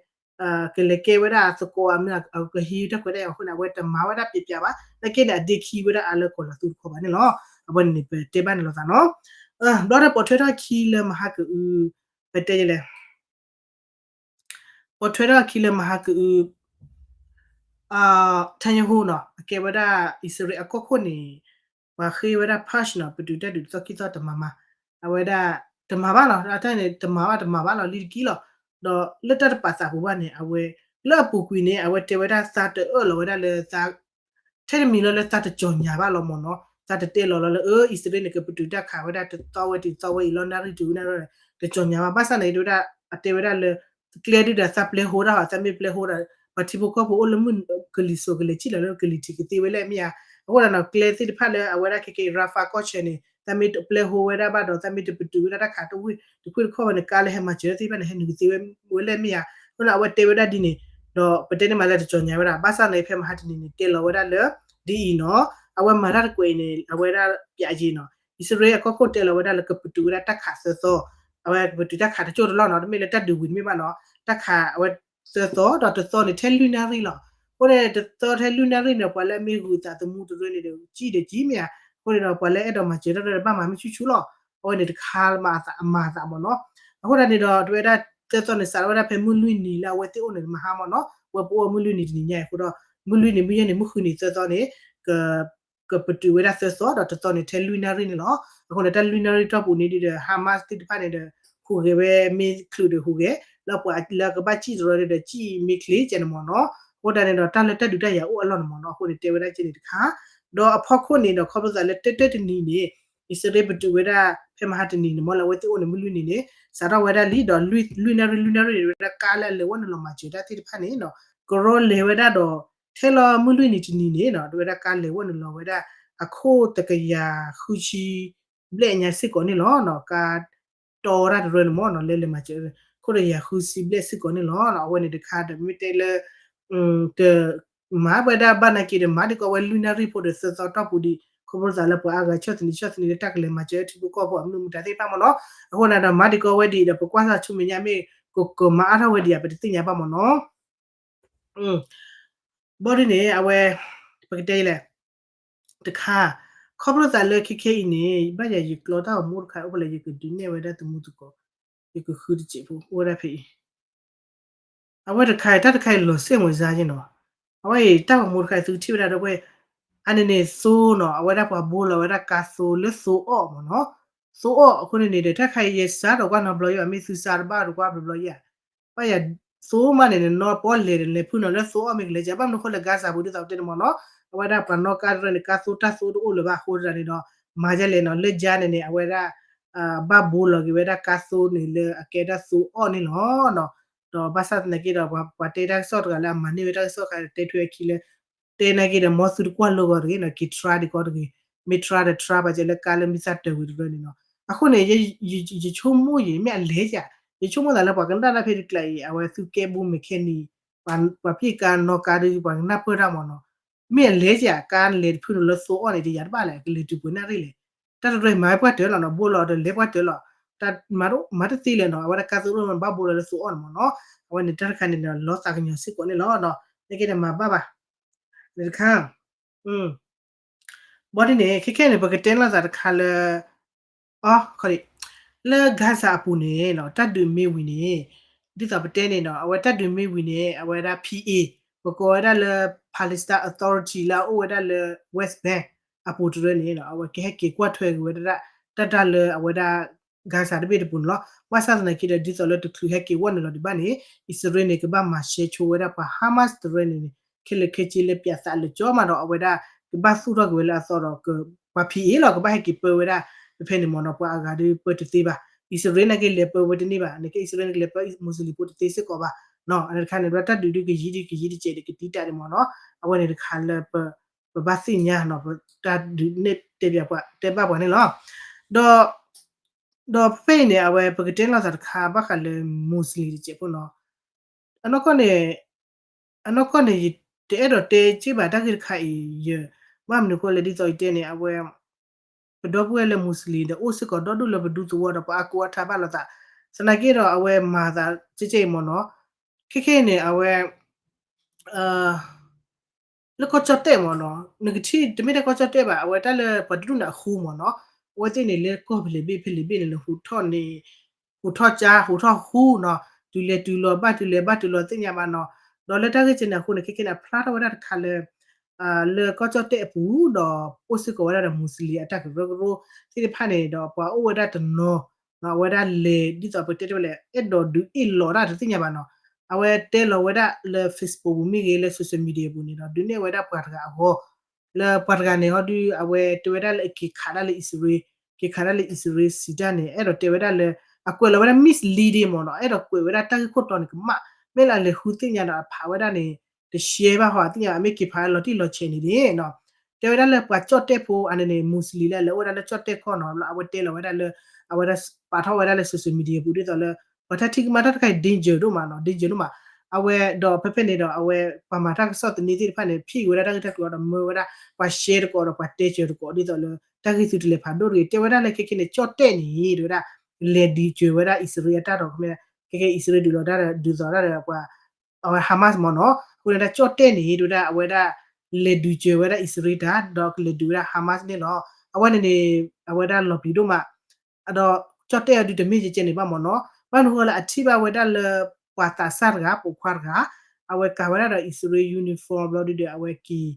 ကလဲၤကဲဝဲဒၣ်သကိးအမ့ၢ် ကဟံးတၢ်ခွဲးတၢ်ယာ်အဃိန့ၣ် အဝဲတမၤဝဲဒၣ်ပျးပျးဘၣ် နာ်က့န့ၣ် အဒ့ခံဝဲဒၣ်အါလၢကီၢ်လၤသူတခီပၤန့ၣ်လီၤ အဝဲန့ၣ်န့ၣ် ပတဲဘၣ်န့ၣ်လိာ်သးနီၤ ဘျီဒီးပိာ်ထွဲထီၣ်ခံလၢမဟါကအု ပတဲလဲၣ် ပိာ်ထွဲထီၣ်ခံလၢမဟါကအု Netanyahu နီၤ အကဲဝဲဒၣ်အံၣ်စရ့လးအကီၢ်ခိၣ်န့ၣ် ပှၤဃ့ဝဲဒၣ် Pence နီၤ ပတုာ်တၢ်ဒုးတသီခံသီတမၤမၤ အဝဲဒၣ် တမၤဘၣ်နီၤ အတၢ်န့ၣ် တမၤဘၣ်တမၤဘၣ်လီၤလံတက့ၢ်လီၤ ဒီးလၢတၢ်တပာ်သးပူၤဘၣ်န့ၣ် အဝဲ လၢအပူၤကွံာ်န့ၣ် အဝဲတဲဝဲဒၣ်သးတအၢၣ်လီၤဝဲဒၣ်လၢသး ထဲတမံၤလီၤလၢသးတကၠီၤညါဘၣ်လီၤမ့ၢ်နီၤ သးတတဲလီၤလီၤလၢ အၢ အံၣ်စရ့လးန့ၣ် ကပတုာ်တၢ်ခးဝဲဒၣ်တသီဝဲတသီဝဲအံၤလီၤ နၣ်ရံၣ်တုၤနၣ်ရံၣ် တကၠီၤညါဘၣ် ဘၣ်ဆၣ်န့ၣ် တဲဝဲဒၣ် အတဲဝဲဒၣ်လၢ ကျဲဒုဒီးသးပျဲဟိဒၣ် သးမ့ၢ်ပျဲဟိဒီး ပှၤထံဖိကီၢ်ဖိအိၣ်လၢမုၢ်ကလံၤစိးကလဲၤထံၣ်လီၤလၢကလံၤထံးကသ့ဝဲလဲၣ်မ့ၢ်ဧါ. အဃိဒီးနီၤ ကျဲသ့ၣ်တဖၣ်လၢအဝဲဒၣ်ခဲကဲအံၤ Rafah ကီၢ်ဆၢန့ၣ် သးမ့ၢ်တပျဲဟိဝဲဒၣ်ဘၣ်ဒီး သးမ့ၢ်တပတုာ်ဝဲဒၣ်တၢ်ခးတဝ့ၢ်တခွ့ၣ်တခီၣ်ဝဲန့ၣ် ကါလၢဟဲမၤစၢၤတၢ်သ့ၣ်တဖၣ်န့ၣ် ဟဲနုာ်ကသ့ဝဲလဲၣ်မ့ၢ်ဧါ. အဃိဒီးအဝဲတဲဝဲဒၣ်ဒ်န့ၣ် ဒီးပတဲန့ၢ်မးလၢတကၠီၤညါဝဲဒၣ် ဘၣ်ဆၣ်န့ၣ် ဖဲမဟါတနံၤန့ၣ် တဲလီၤဝဲဒၣ်လၢ ဒ်အံၤနီၤ အဝဲမၤတၢ်တကွဲးအံၤန့ၣ် အဝဲဒၣ်ပျးက့ၤနီၤ အံၣ်စရ့လးအကီၢ်ခိၣ်တဲလီၤဝဲဒၣ်လၢကပတုာ်ဝဲဒၣ်တၢ်ခးသၢသီ အဝဲကပတုာ်တၢ်ခးတကၠိၢ်တလီၢ်နီၤ တမ့ၢ်လၢတၢ်ဒုးဝံၤတမ့ၢ်ဘၣ်နီၤ တၢ်ခးအဝဲသၢသီ ဒီးတသီန့ၣ် ထဲလွံၢ်နၣ်ရံၣ်လီၤ. အဃိန့ၣ် တသီထဲလွံၢ်နၣ်ရံၣ်န့ၣ် ပှၤလၢအမ့ၢ်ဂုာ်သးသမူတရၢန့ၣ်ဒီး ကံၣ်ဒီးကံၣ်မ့ၢ်ဧါ. အဃိန့ၣ်ဒီး ပှၤလၢအဲၣ်ဒိးမၤစၢၤတၢ်တရၢဒီး ဘၣ်မၤမ့ၢ်ဆူၣ်ဆူၣ်လီၤ. အဝဲန့ၣ်တခါမၤအမၤအသးမ့ၢ်နီၤ. အဃိဒၣ်န့ၣ်ဒီး တဝဲဒၣ်သၢသီန့ၣ် စးထီၣ်ဝဲဒၣ်ဖဲမုၢ်လွံၢ်နံၤလၢအဝဲသ့ၣ်အိၣ်န့ၣ် မဟါမ့ၢ်နီၤ ဝဲပအိၣ်မုၢ်လွံၢ်နံၤတနံၤညါအံၤအဃိဒီး မုၢ်လွံၢ်နံၤ မုၢ်ယဲၢ်နံၤ မုၢ်ဃုနံၤသၢသီန့ၣ် ကပတုာ်ဝဲဒၣ်သၢသီ ဒီးတသီန့ၣ် ထဲလွံၢ်နၣ်ရံၣ်န့ၣ်လီၤ. အဃိန့ၣ် တၢ်လွံၢ်နၣ်ရံၣ်တီၢ်ပူၤန့ၣ်ဒီး Hamas သ့ၣ်တဖၣ်န့ၣ်ဒီး ဟူးဂဲၤဝဲမ့ၢ်ချုးဒီးဟူးဂဲၤ လၢပှၤလၢအကဘၣ်စံၣ်တရၢန့ၣ်ဒီး စံၣ်မ့ၢ်ချ့ကဲန့ၣ်မ့ၢ်နီၤ. အဃိဒၣ်န့ၣ်ဒီး တၢ်လၢတၢ်ဒုးတၢ်ယၤအိၣ်အလီၢ်န့ၣ်မ့ၢ်နီၤ. အဃိန့ၣ် တဲဝဲဒၣ်ကဲန့ၣ်တခါ ဒီးအဖီခိၣ်န့ၣ်ဒီး ခီဖျိသးလၢတၢတၢတနံၤန့ၣ် အံၣ်စရ့လးပတုာ်ဝဲဒၣ် ဖဲမဟါတနံၤန့ၣ် မ့ၢ်လၢအဝဲသ့ၣ်အိၣ်န့ၣ် မုၢ်လွံၢ်နံၤန့ၣ် စးထီၣ်ဝဲဒၣ်လံဒီး လွံၢ်နၣ်ရံၣ် လွံၢ်နၣ်ရံၣ်န့ၣ် ဝဲဒၣ်ကါလၢအလဲၤဝဲနုာ်လီၤမၤစၢၤတၢ်သ့ၣ်တဖၣ်န့ၣ်နီၤ ကရီလဲၤဝဲဒၣ်ဒီး ထဲလီၤမုၢ်လွံၢ်နံၤတနံၤန့ၣ်နီၤ တဝဲဒၣ်ကါလဲၤဝဲနုာ်လီၤဝဲဒၣ် အခိၣ်တကယၤဃုဆံဘျဲၣ်ညါစ့ၢ်ကီးန့ၣ်လီၤ. ကါတီတၢ်တရၢန့ၣ်မ့ၢ်နီၤ လဲၤလဲၤမၤစၢၤ ခိၣ်တကယၤဃုဆံဘျဲၣ်စ့ၢ်ကီးန့ၣ်လီၤ. အဝဲန့ၣ်တခါဒီးမ့ၢ်တဲလၢ က မၤဝဲဒၣ်ဘၣ်နာ်က့ဒီး မၤဒံးကီးဝဲလွံၢ်နၣ်ရံၣ်ဖိဒီးသၢသီတီၢ်ပူၤဒံး ခီဖျိသးလၢပှၤအါဂၤဆီၣ်သနံးဆီၣ်သနံးလၢတၢ်ကလဲၤမၤစၢၤထံဖိကီၢ်ဖိအမနုၤမတၤသ့ၣ်တဖၣ်မ့ၢ်နီၤ. အဃိန့ၣ်ဒီး မၤဒံးကီးဝဲဒံးဒီး ပကွၢ်စၢ်ဆူမဲာ်ညါမ့ၢ် ကကမၤအါထီၣ်ဝဲဒံးဧါ ပတသ့ၣ်ညါဘၣ်မ့ၢ်နီၤ. ဘီဒ်န့ၣ် အဝဲ ပကတဲလဲၣ် တခါ ခီဖျိသးလၢခဲခဲအံၤန့ၣ် ဘၣ်ယၤယကျီတၢ်ဂီၤမူတခါအိၣ်ဖဲလဲၣ် ယကဒုးနဲၣ်ဝဲဒၣ်သမူသကိး ယကဃုတစဲးဖိ အိၣ်ဝဲဒၣ်ဖဲအံၤ အဝဲတခါအံၤ တၢ်တခါအံၤ လီၤစ့ၢ်မုာ်စါယဲနီၤ. အဝဲအံၤ တၢ်ဂီၤမူတခါအံၤ သုကထံၣ်ဝဲဒၣ်ဒီးဝဲ အန့ၣ်န့ၣ် သိနီၤ အဝဲဒၣ်ပှၤဘိလီၤဝဲဒၣ်ကါသိလၢသိအီၣ်မ့ၢ်နီၤ. သိအီၣ်အဃိန့ၣ်န့ၣ်ဒီး တၢ်တခါအံၤယဲစါဒီးကွၢ်နီတဘျီယဲဘၣ် မ့ၢ်သုစါတဘၣ်ဒီးကွၢ်ဘျီဘျီယဲ ဘၣ်ယၤ သိမးန့ၣ်န့ၣ် နီၢ်ပီၣ်လဲၤဒီးလဲၤဖုၣ်နီၤလၢသိအီၣ်မ့ၢ်ကလဲၤကဲ ဘၣ်မနုၤဃိလဲၣ် Gaza ပူၤဒ်သိးပတဲန့ၣ်မ့ၢ်နီၤ အဝဲဒၣ်ပှၤနီၣ်ကါတရၢန့ၣ် ကါသိတၢ်သိတအိၣ်လၢၤဘၣ်အဃိသတးန့ၣ်ဒီး မၤဒ်လဲၣ်နီၤ လၢကါန့ၣ်န့ၣ် အဝဲဒၣ် ဘၣ်ဘိလီၤက့ၤဝဲဒၣ်ကါသိန့ၣ်လၢအကဲဒၣ်သိအီၣ်န့ၣ်လီၤ. ဒီးဘၣ်ဆၣ်သနာ်က့ဒီး ပှၤတဲတၢ်ကစီၣ်တဂၤလၢအမၤန့ၢ်ဝဲတၢ်ကစီၣ်တခါ တဲထွဲအခံလၢ တဲနာ်က့ဒီး မ်သုတကွၢ်လိဂီၤတဂ့ၤနီၤ က့ၤ try ဒံးကီးတဂ့ၤ မ့ၢ် try ဒီး try ဘၣ်ကဲလၢကါလၢမ့ၢ်သၣ်တၢၤဝံၤတရၢန့ၣ်နီၤ. အဃိန့ၣ် ယဆိကမိၣ်ယံၤ မ့ၢ်အလဲၤယၤ ယဆိကမိၣ်သးလၢပှၤကနၣ်တၢ်ဖဲတကျါအံၤ အဝဲသုကဲဘိ mechanic ပှၤဖံးကါနီၣ်ကါဒီး ပှၤကနၣ်ပၢၢ်တၢ်မ့ၢ်နီၤ. မ့ၢ်အလဲၤယၤ ကါလဲၤတဖုန့ၣ်လၢသိအီၣ်န့ၣ် တယၤတဘၣ်လဲၣ် ကလဲၤတုၤပှဲၤနၣ်ရံၣ်လဲၣ်. တၢ်တရၢမၤပှၢ်တၢၢ်လီၤနီၤ ဘိလီၤဒီးလဲၤပှၢ်တၢၢ်လီၤ. တၢ်မၤတသ့လဲၣ်နီၤ အဝဲဒၣ်ကါသိတအိၣ်ဘၣ်ဘိလီၤလၢသိအီၣ်န့ၣ်မ့ၢ်နီၤ. အဝဲန့ၣ်တၢ်တခါန့ၣ်ဒီး လီၤသးကညီၤစ့ၢ်ကီးန့ၣ်လီၤ. နာ်က့ဒီးမၤဘၣ်ဘၣ် တခါ ဘီဒ်န့ၣ် ခဲခဲန့ၣ် ပကတဲလိာ်သးတခါလၢ အ လၢ Gaza အပူၤန့ၣ်နီၤ တၢ်ဒုးမ့ၢ်ဝံၤန့ၣ် ဒ်သိးပတဲန့ၣ်နီၤ အဝဲတၢ်ဒုးမ့ၢ်ဝံၤန့ၣ် အဝဲဒၣ် P A ပကိးဝဲဒၣ်လၢ Palestine Authority လၢအအိၣ်ဝဲဒၣ်လၢ West Bank အပူၤတရၢန့ၣ်နီၤ အဝဲကဟဲက့ၤကွၢ်ထွဲက့ၤဝဲဒၣ် တၢ်တၢ်လၢအဝဲဒၣ် Gaza တဘ့ၣ်တပူၤန့ၣ်လီၤ. ဘၣ်ဆၣ်သနာ်က့ဒီး ဒ်သိးလၢတချုးဟဲက့ၤဝီၢ်နုာ်လီၤဒံးဘၣ်န့ၣ် အံၣ်စရ့လးန့ၣ် ကဘၣ်မၤရှဲဆိဝဲဒၣ်ပှၤ Hamas တရၢန့ၣ်န့ၣ် ခဲလၢာ်ခဲဆ့လၢပျးသးလၢာ်ကၠီမးဒီး အဝဲဒၣ်ကဘၣ်သူၣ်ထီၣ်က့ၤဝဲလၢအသီဒီး ပှၤ P A လီၤ ကဘၣ်ဟဲက့ၤပၢဝဲဒၣ် ဖဲဖဲန့ၣ်မ့ၢ်နီၤ ပှၤအဂၤဒုးပၢတသ့ဘၣ်. အံၣ်စရ့လးန့ၣ်က့လဲၤပၢဝဲတန့ၢ်ဘၣ် န့ၣ်က့ အံၣ်စရ့လးန့ၣ်ကလဲၤပၢ Muslim ဖိတသ့စ့ၢ်ကီးဘၣ်. အန့ၣ်တခါန့ၣ် တၢ်ဒုးဒုးကယံာ်ဒုးကယံာ်တကဲးဒုးကတံာ်တာ်န့ၣ်မ့ၢ်နီၤ အဝဲန့ၣ်တခါလၢ ပဘၣ်သ့ၣ်ညါနီၤ ပတၢ်ဒုးနဲၣ်တဲဘၣ်ပှၤ တဲဘၣ်ပှၤန့ၣ်လီၤ. ဒီး ဒီးဖဲအံၤန့ၣ် အဝဲပကတဲလိာ်သးတခါဘၣ်ဃးလၢ Muslim တစဲးဖိနီၤ အနီၢ်ကီၢ်န့ၣ် အနီၢ်ကီၢ်န့ၣ် ယတအဲၣ်ဒိးတဲက့ၢ်ဘၣ်တၢ်ဂ့ၢ်တခါအံၤ ယ ဘၣ်မနုၤဃိလဲၣ်ဒ်သိးယတဲန့ၣ် အဝဲ ပဒီပုၢ်ဝဲၢ်လၢ Muslim ဒီးအိၣ်စ့ၢ်ကီးဒီဒူၣ်လၢပဒူသဝီဒီးပှၤအါကိးအါထါဘၣ်လိာ်သး သနာ်က့ဒီးအဝဲမၤသးကဲကဲအံၤမ့ၢ်နီၤ ခဲခဲအံၤန့ၣ် အဝဲ လၢကီၢ်ကၠီၣ်တဲၣ်မ့ၢ်နီၤ နကထံၣ်တမ့ၢ်တၢ်ကီၢ်ကၠီၣ်တဲၣ်ဘၣ် အဝဲတၢ်လၢပှၤတဒူၣ်န့ၣ်အဃိမ့ၢ်နီၤ အဝဲသ့ၣ်န့ၣ်လၢကီၢ်ဖဲလဲၣ်ဘ့ၣ်ဖဲလဲၣ်ဘ့ၣ်န့ၣ်လၢဟူးထီၣ်န့ၣ် ဟူးထီၣ်ကၠါ ဟူးထီၣ်ဟူးနီၤ တုၤလဲၤတုၤလီၤဘၣ်တုၤလဲၤဘၣ်တုၤလီၤသ့ၣ်ညါဘၣ်နီၤ ဒီးလၢတၢ်ဂ့ၢ်ကဲန့ၣ်အဃိန့ၣ် ခဲခဲန့ၣ် အဖျါထီၣ်ဝဲဒၣ်တခါလၢ လၢကီၢ်ကၠီၣ်တဲၣ်အပူၤဒီး အိၣ်စ့ၢ်ကီးဝဲဒၣ်ဒီး Muslim အတၢ်ကရၢကရိသ့ၣ်တဖၣ်န့ၣ်ဒီး ပှၤအိၣ်ဝဲဒၣ်တနီၤ အဝဲဒၣ်လဲၤဒ်သိးပတဲတဝဲလဲၣ် အဲၣ်ဒိးဒုးအ့ၣ်လိာ်တၢ်တသ့ၣ်ညါဘၣ်နီၤ အဝဲတဲလီၤဝဲဒၣ်လၢ Facebook ပူၤမ့ၢ်ဂ့ၤ လၢ social media ပူၤန့ၣ်ဒီး ဒုးနဲၣ်ဝဲဒၣ်ပှၤတဂၤအဂီၢ် လၢပှၤတဂၤန့ၣ်ဟီဒုး အဝဲတဲဝဲဒၣ်လၢအက့ၤခးဒၣ်လၢအံၣ်စရ့လး, က့ၤခးဒၣ်လၢအံၣ်စရ့လးစံးတၢ်န့ၣ် အဲၣ်ဒိးတဲဝဲဒၣ်လၢ အကွဲးလီၤဝဲဒၣ် misleading မ့ၢ်နီၤ, အဲၣ်ဒိးကွဲးဝဲဒၣ်တၢ်ဂ့ၢ်ခိၣ်တီန့ၣ်ကမၣ်, မ့ၢ်လၢအလဲၤဃုသ့ၣ်ညါဒီးအဖးဝဲဒၣ်န့ၣ် တရှဲဘၣ်ဟီ အသ့ၣ်ညါ အမ့ၢ်က့ၤဖးလီၤတံၢ်လီၤဆဲးန့ၣ်န့ၣ်နီၤ, တဲဝဲဒၣ်လၢပှၤကၠီၣ်တဲၣ်ဖိအန့ၣ်န့ၣ် Muslim လၢအလဲၤအိၣ်ဝဲဒၣ်လၢကၠီၣ်တဲၣ်ကီၢ်နီၤ လၢအဝဲတဲလီၤဝဲဒၣ်လၢ အဝဲဒၣ်ပာ်ထီၣ်ဝဲဒၣ်လၢ social media ပူၤဒ်သိးလၢ ပှၤတၢ်ထံၣ်ကမၣ်တၢ်တခါအံၤ danger ဒိၣ်မးနီၤ, danger ဒိၣ်မး, အဝဲဒီးဖဲဖဲန့ၣ်ဒီး အဝဲပှၤမၤတၢ်ကစီၣ်သန့သ့ၣ်တဖၣ်န့ၣ် ဖံးဝဲဒၣ်တၢ်ဂ့ၢ်တၢ်ကျိၤဒီးမၢဝဲဒၣ် ပှၤရှဲတကိးဒီးပှၤတဲစၢၤတကိးဒ်သိးလၢ တၢ်ဂ့ၢ်သုတလဲၤဖးဒိၣ်တဂ့ၤ, တဲဝဲဒၣ်လၢခဲခဲန့ၣ် ကၠီၣ်တဲၣ်န့ၣ် တဲဝဲဒၣ် လဲၤဒုးစၢၤဝဲဒၣ်အံၣ်စရ့လးအတၢ်ဒီး ခဲခဲအံၣ်စရ့လးဒုးလီၤတၢ်ဒီး ဒုးသိးတၢ်ဒီးပှၤ အဝဲ Hamas မ့ၢ်နီၤ, အဃိန့ၣ်ဒၣ်ကၠီၣ်တဲၣ်န့ၣ် တဲဝဲဒၣ်အဝဲဒၣ် လဲၤဒုးစၢၤဝဲဒၣ်အံၣ်စရ့လးတၢ် ဒီးကလဲၤဒုးဝဲဒၣ် Hamas န့ၣ်လီၤ, အဝဲန့ၣ်န့ၣ် အဝဲဒၣ်လီၤပျံၤဒိၣ်မး ဒီးကၠီၣ်တဲၣ်အဒုးတမ့ၢ်ကဲကဲန့ၣ်ဘၣ်မ့ၢ်နီၤ, ဘၣ်မနုၤဃိလၢအထံၣ်ဘၣ်ဝဲဒၣ်လၢ ပှၤသးစၢ်တဂၤ ပိာ်ခွါတဂၤ အဝဲကၤဝဲဒၣ်ဒီးအံၣ်စရ့လး uniform ဘျီဒုဒီး အဝဲက့ၤ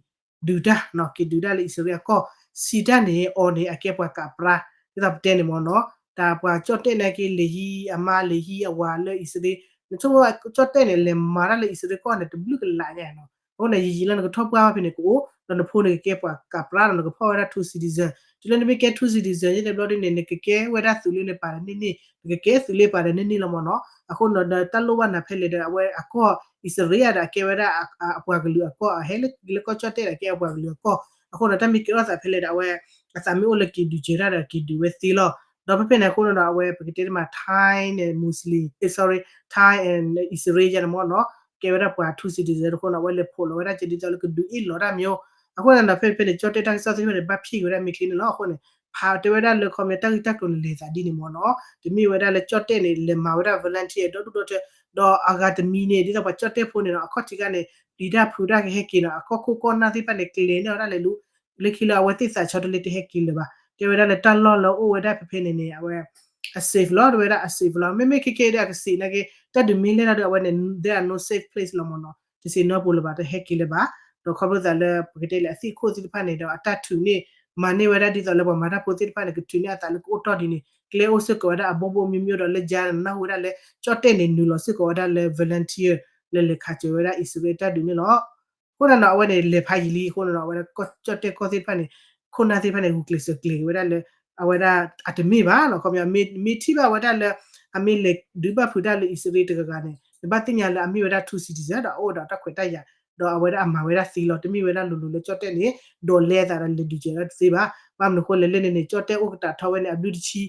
ဒုးတၢ်နီၤ, က့ၤဒုးတၢ်လၢအံၣ်စရ့လးအကီၢ်, စံးတၢ်န့ၣ် အီၤန့ၣ် အကဲပှၤကးပြါ, ဒ်သိးပတဲန့ၣ်မ့ၢ်နီၤ, တၢ်ပှၤကၠီၣ်တဲၣ်န့ၣ်က့ၤ လဲၤဟံးအမါ လဲၤဟံးအဝၤလၢအံၣ်စရ့လး, နဆိကမိၣ်ကၠီၣ်တဲၣ်န့ၣ် လဲၤမၤတၢ်လၢအံၣ်စရ့လးကီၢ်န့ၣ် တဘျုးကလးညါနီၤ, အဃိန့ၣ် ယံာ်ယံာ်လၢနကထီၣ်ပှၢ်ဘၣ်ဖဲန့ၣ်ကအိၣ်, ဒီးနဖိန့ၣ်ကကဲပှၤကးပြါဒီး နကဖီၣ်ဝဲဒၣ် two citizen, တုၤလၢနမ့ၢ်ကဲ two citizen ယဲၢ်တဲဘျီဒ်န့ၣ် နကကဲဝဲဒၣ်သုးလၢနပာ်ဒီးန့ၢ်န့ၢ်, နကကဲသုးလၢပာ်ဒီးန့ၢ်န့ၢ်လီၤမ့ၢ်နီၤ, အဃိန့ၣ်ဒီးတၢ်လိၣ်ဘၣ်နၤဖဲလဲၣ်ဒီး အဝဲအကီၢ် အံၣ်စရ့လးဒီးအကဲဝဲဒၣ် အပှၤကလုာ်အကီၢ်, အဟဲလၢကီၢ်ကၠီၣ်တဲၣ်ဒီးကဲအပှၤကလုာ်အကီၢ်, အဃိန့ၣ် တၢ်မ့ၢ်ကဲထီၣ်သးဖဲလဲၣ်ဒီး အဝဲ အသးမ့ၢ်အိၣ်လၢက့ၤဒုးစၢၤတၢ်ဒီးက့ၤဒုးဝဲသ့လီၤ, ဒီးဖဲဖဲန့ၣ်အဃိန့ၣ်ဒီး အဝဲပကတဲတမး Thai န့ၣ် Muslim, အဲ sorry, Thai and အံၣ်စရ့လးယဲန့ၣ်မ့ၢ်နီၤ, ကဲဝဲဒၣ်ပှၤ two citizen အဃိန့ၣ် အဝဲလဲၤဖိးလီၤဝဲဒၣ်ကဲဒ်သိးလၢကဒုးအ့ၣ်လီၤတၢ်မ့ၢ်အိၣ်, အဃိန့ၣ်ဒီးဖဲဖဲန့ၣ် ကၠီၣ်တဲၣ်တၢ်ကစီၣ်သ့ၣ်တဖၣ်န့ၣ် ဘၣ်ဖံးက့ၤဝဲဒၣ်မ့ၢ်ချ့န့ၣ်လီၤ, အဃိန့ၣ် ဖးတဲဝဲဒၣ်လၢခီပညီ တၢ်ဂ့ၢ်တၢ်ကျိၤန့ၣ်လဲၤသးဒ်န့ၣ်မ့ၢ်နီၤ, တမ့ၢ်ဝဲဒၣ်လၢကၠီၣ်တဲၣ်န့ၣ် လဲၤမၤဝဲဒၣ် volunteer ဒီဒူၣ်ဒီထၢ, ဒီးအဂၤတမံၤန့ၣ် ဒ်သိးပှၤကၠီၣ်တဲၣ်ဖိန့ၣ်ဒီး အခီၣ်ထံးခါန့ၣ် ပျံၤတၢ်ဖုးတၢ်ကဟဲက့ၤနီၤ, အကီၢ်ခိၣ်ကီၢ်နၢ်သ့ၣ်တဖၣ်န့ၣ် ကျဲၤန့ၢ်ဝဲဒၣ်လဲၤလူၤ, လၢခံလၢအဝဲသ့ၣ်သးဆီတလဲတဟဲက့ၤလၢၤဘၣ်, တဲဝဲဒၣ်လၢတၢ်လီၢ်လၢအအိၣ်ဝဲဒၣ်ဖဲဖဲန့ၣ်န့ၣ် အဝဲ အ safe လီၤ, တဲဝဲဒၣ်အ safe လီၤ, မ့မ့ၢ်ခဲကဲဒီးအကစံးနာ်က့ တၢ်ဒုးမ့ၢ်လဲၣ်ဒၣ်ဒီး အဝဲန့ၣ် there are no safe place လီၤမ့ၢ်နီၤ, တဆ့ၣ်နီၤပူၤလၢၤဘၣ် တဟဲက့ၤလၢၤဘၣ်, ဒီးခီဖျိသးလၢပကတဲလၢအသ့ၣ်ခိၣ်သ့ၣ်တဖၣ်န့ၣ်ဒီး အတၢ်ထုးန့ၢ် မၤန့ၢ်ဝဲဒၣ်ဒ်သိးလၢပှၤမၤတၢ်ဖိသ့ၣ်တဖၣ်န့ၣ် ကထုးန့ၢ်အသးလၢကအိၣ်တီၢ်ဒ်န့ၣ် ကျဲအိၣ်စ့ၢ်ကီးဝဲဒၣ်အဘိဘိမံၤမံၤဒီး လၢကါန့ၣ် နၢ်ဟူဝဲဒၣ်လၢ ကၠီၣ်တဲၣ်န့ၣ် နုာ်လီၤစ့ၢ်ကီးဝဲဒၣ်လၢ volunteer လၢလဲၤခးစၢၤဝဲဒၣ်အံၣ်စရ့လးတၢ်ဒုးန့ၣ်လီၤ. အဃိန့ၣ်ဒီး အဝဲန့ၣ် လဲၤဖးယံာ်လံအဃိန့ၣ်ဒီး အဝဲဒၣ်ကၠီၣ်တဲၣ်ကီၢ်သ့ၣ်တဖၣ်န့ၣ် ခိၣ်နၢ်သ့ၣ်တဖၣ်န့ၣ် ဂုာ်ကျဲးစၢးကျဲၤက့ၤဝဲဒၣ်လၢ အဝဲဒၣ်အတမ့ၢ်ဘၣ်နီၤ, ခီပညီ မ့ၢ်ထံၣ်ဘၣ်ဝဲဒၣ်လၢ အမ့ၢ်လဲၤဒုးဘၣ်ဖုးတၢ်လၢအံၣ်စရ့လးတဂၤဂၤန့ၣ် နဘၣ်သ့ၣ်ညါလၢအမ့ၢ်ဝဲဒၣ် two citizen ဒီးအအိၣ်ဒီးတၢ်ခွဲးတၢ်ယာ် ဒီးအဝဲဒၣ်အမၤဝဲဒၣ်သ့လီၤ, တမ့ၢ်ဝဲဒၣ်လိၤလိၤလၢကၠီၣ်တဲၣ်န့ၣ် ဒိးလဲအသးဒီးလဲၤဒုးစၢၤဒၣ်တသ့ဘၣ်. ဘၣ်မနုၤဃိလဲၣ်လဲၣ်န့ၣ်န့ၣ် ကၠီၣ်တဲၣ်အိၣ်ကတးထီဝဲန့ၣ် အဘျုးတဆံ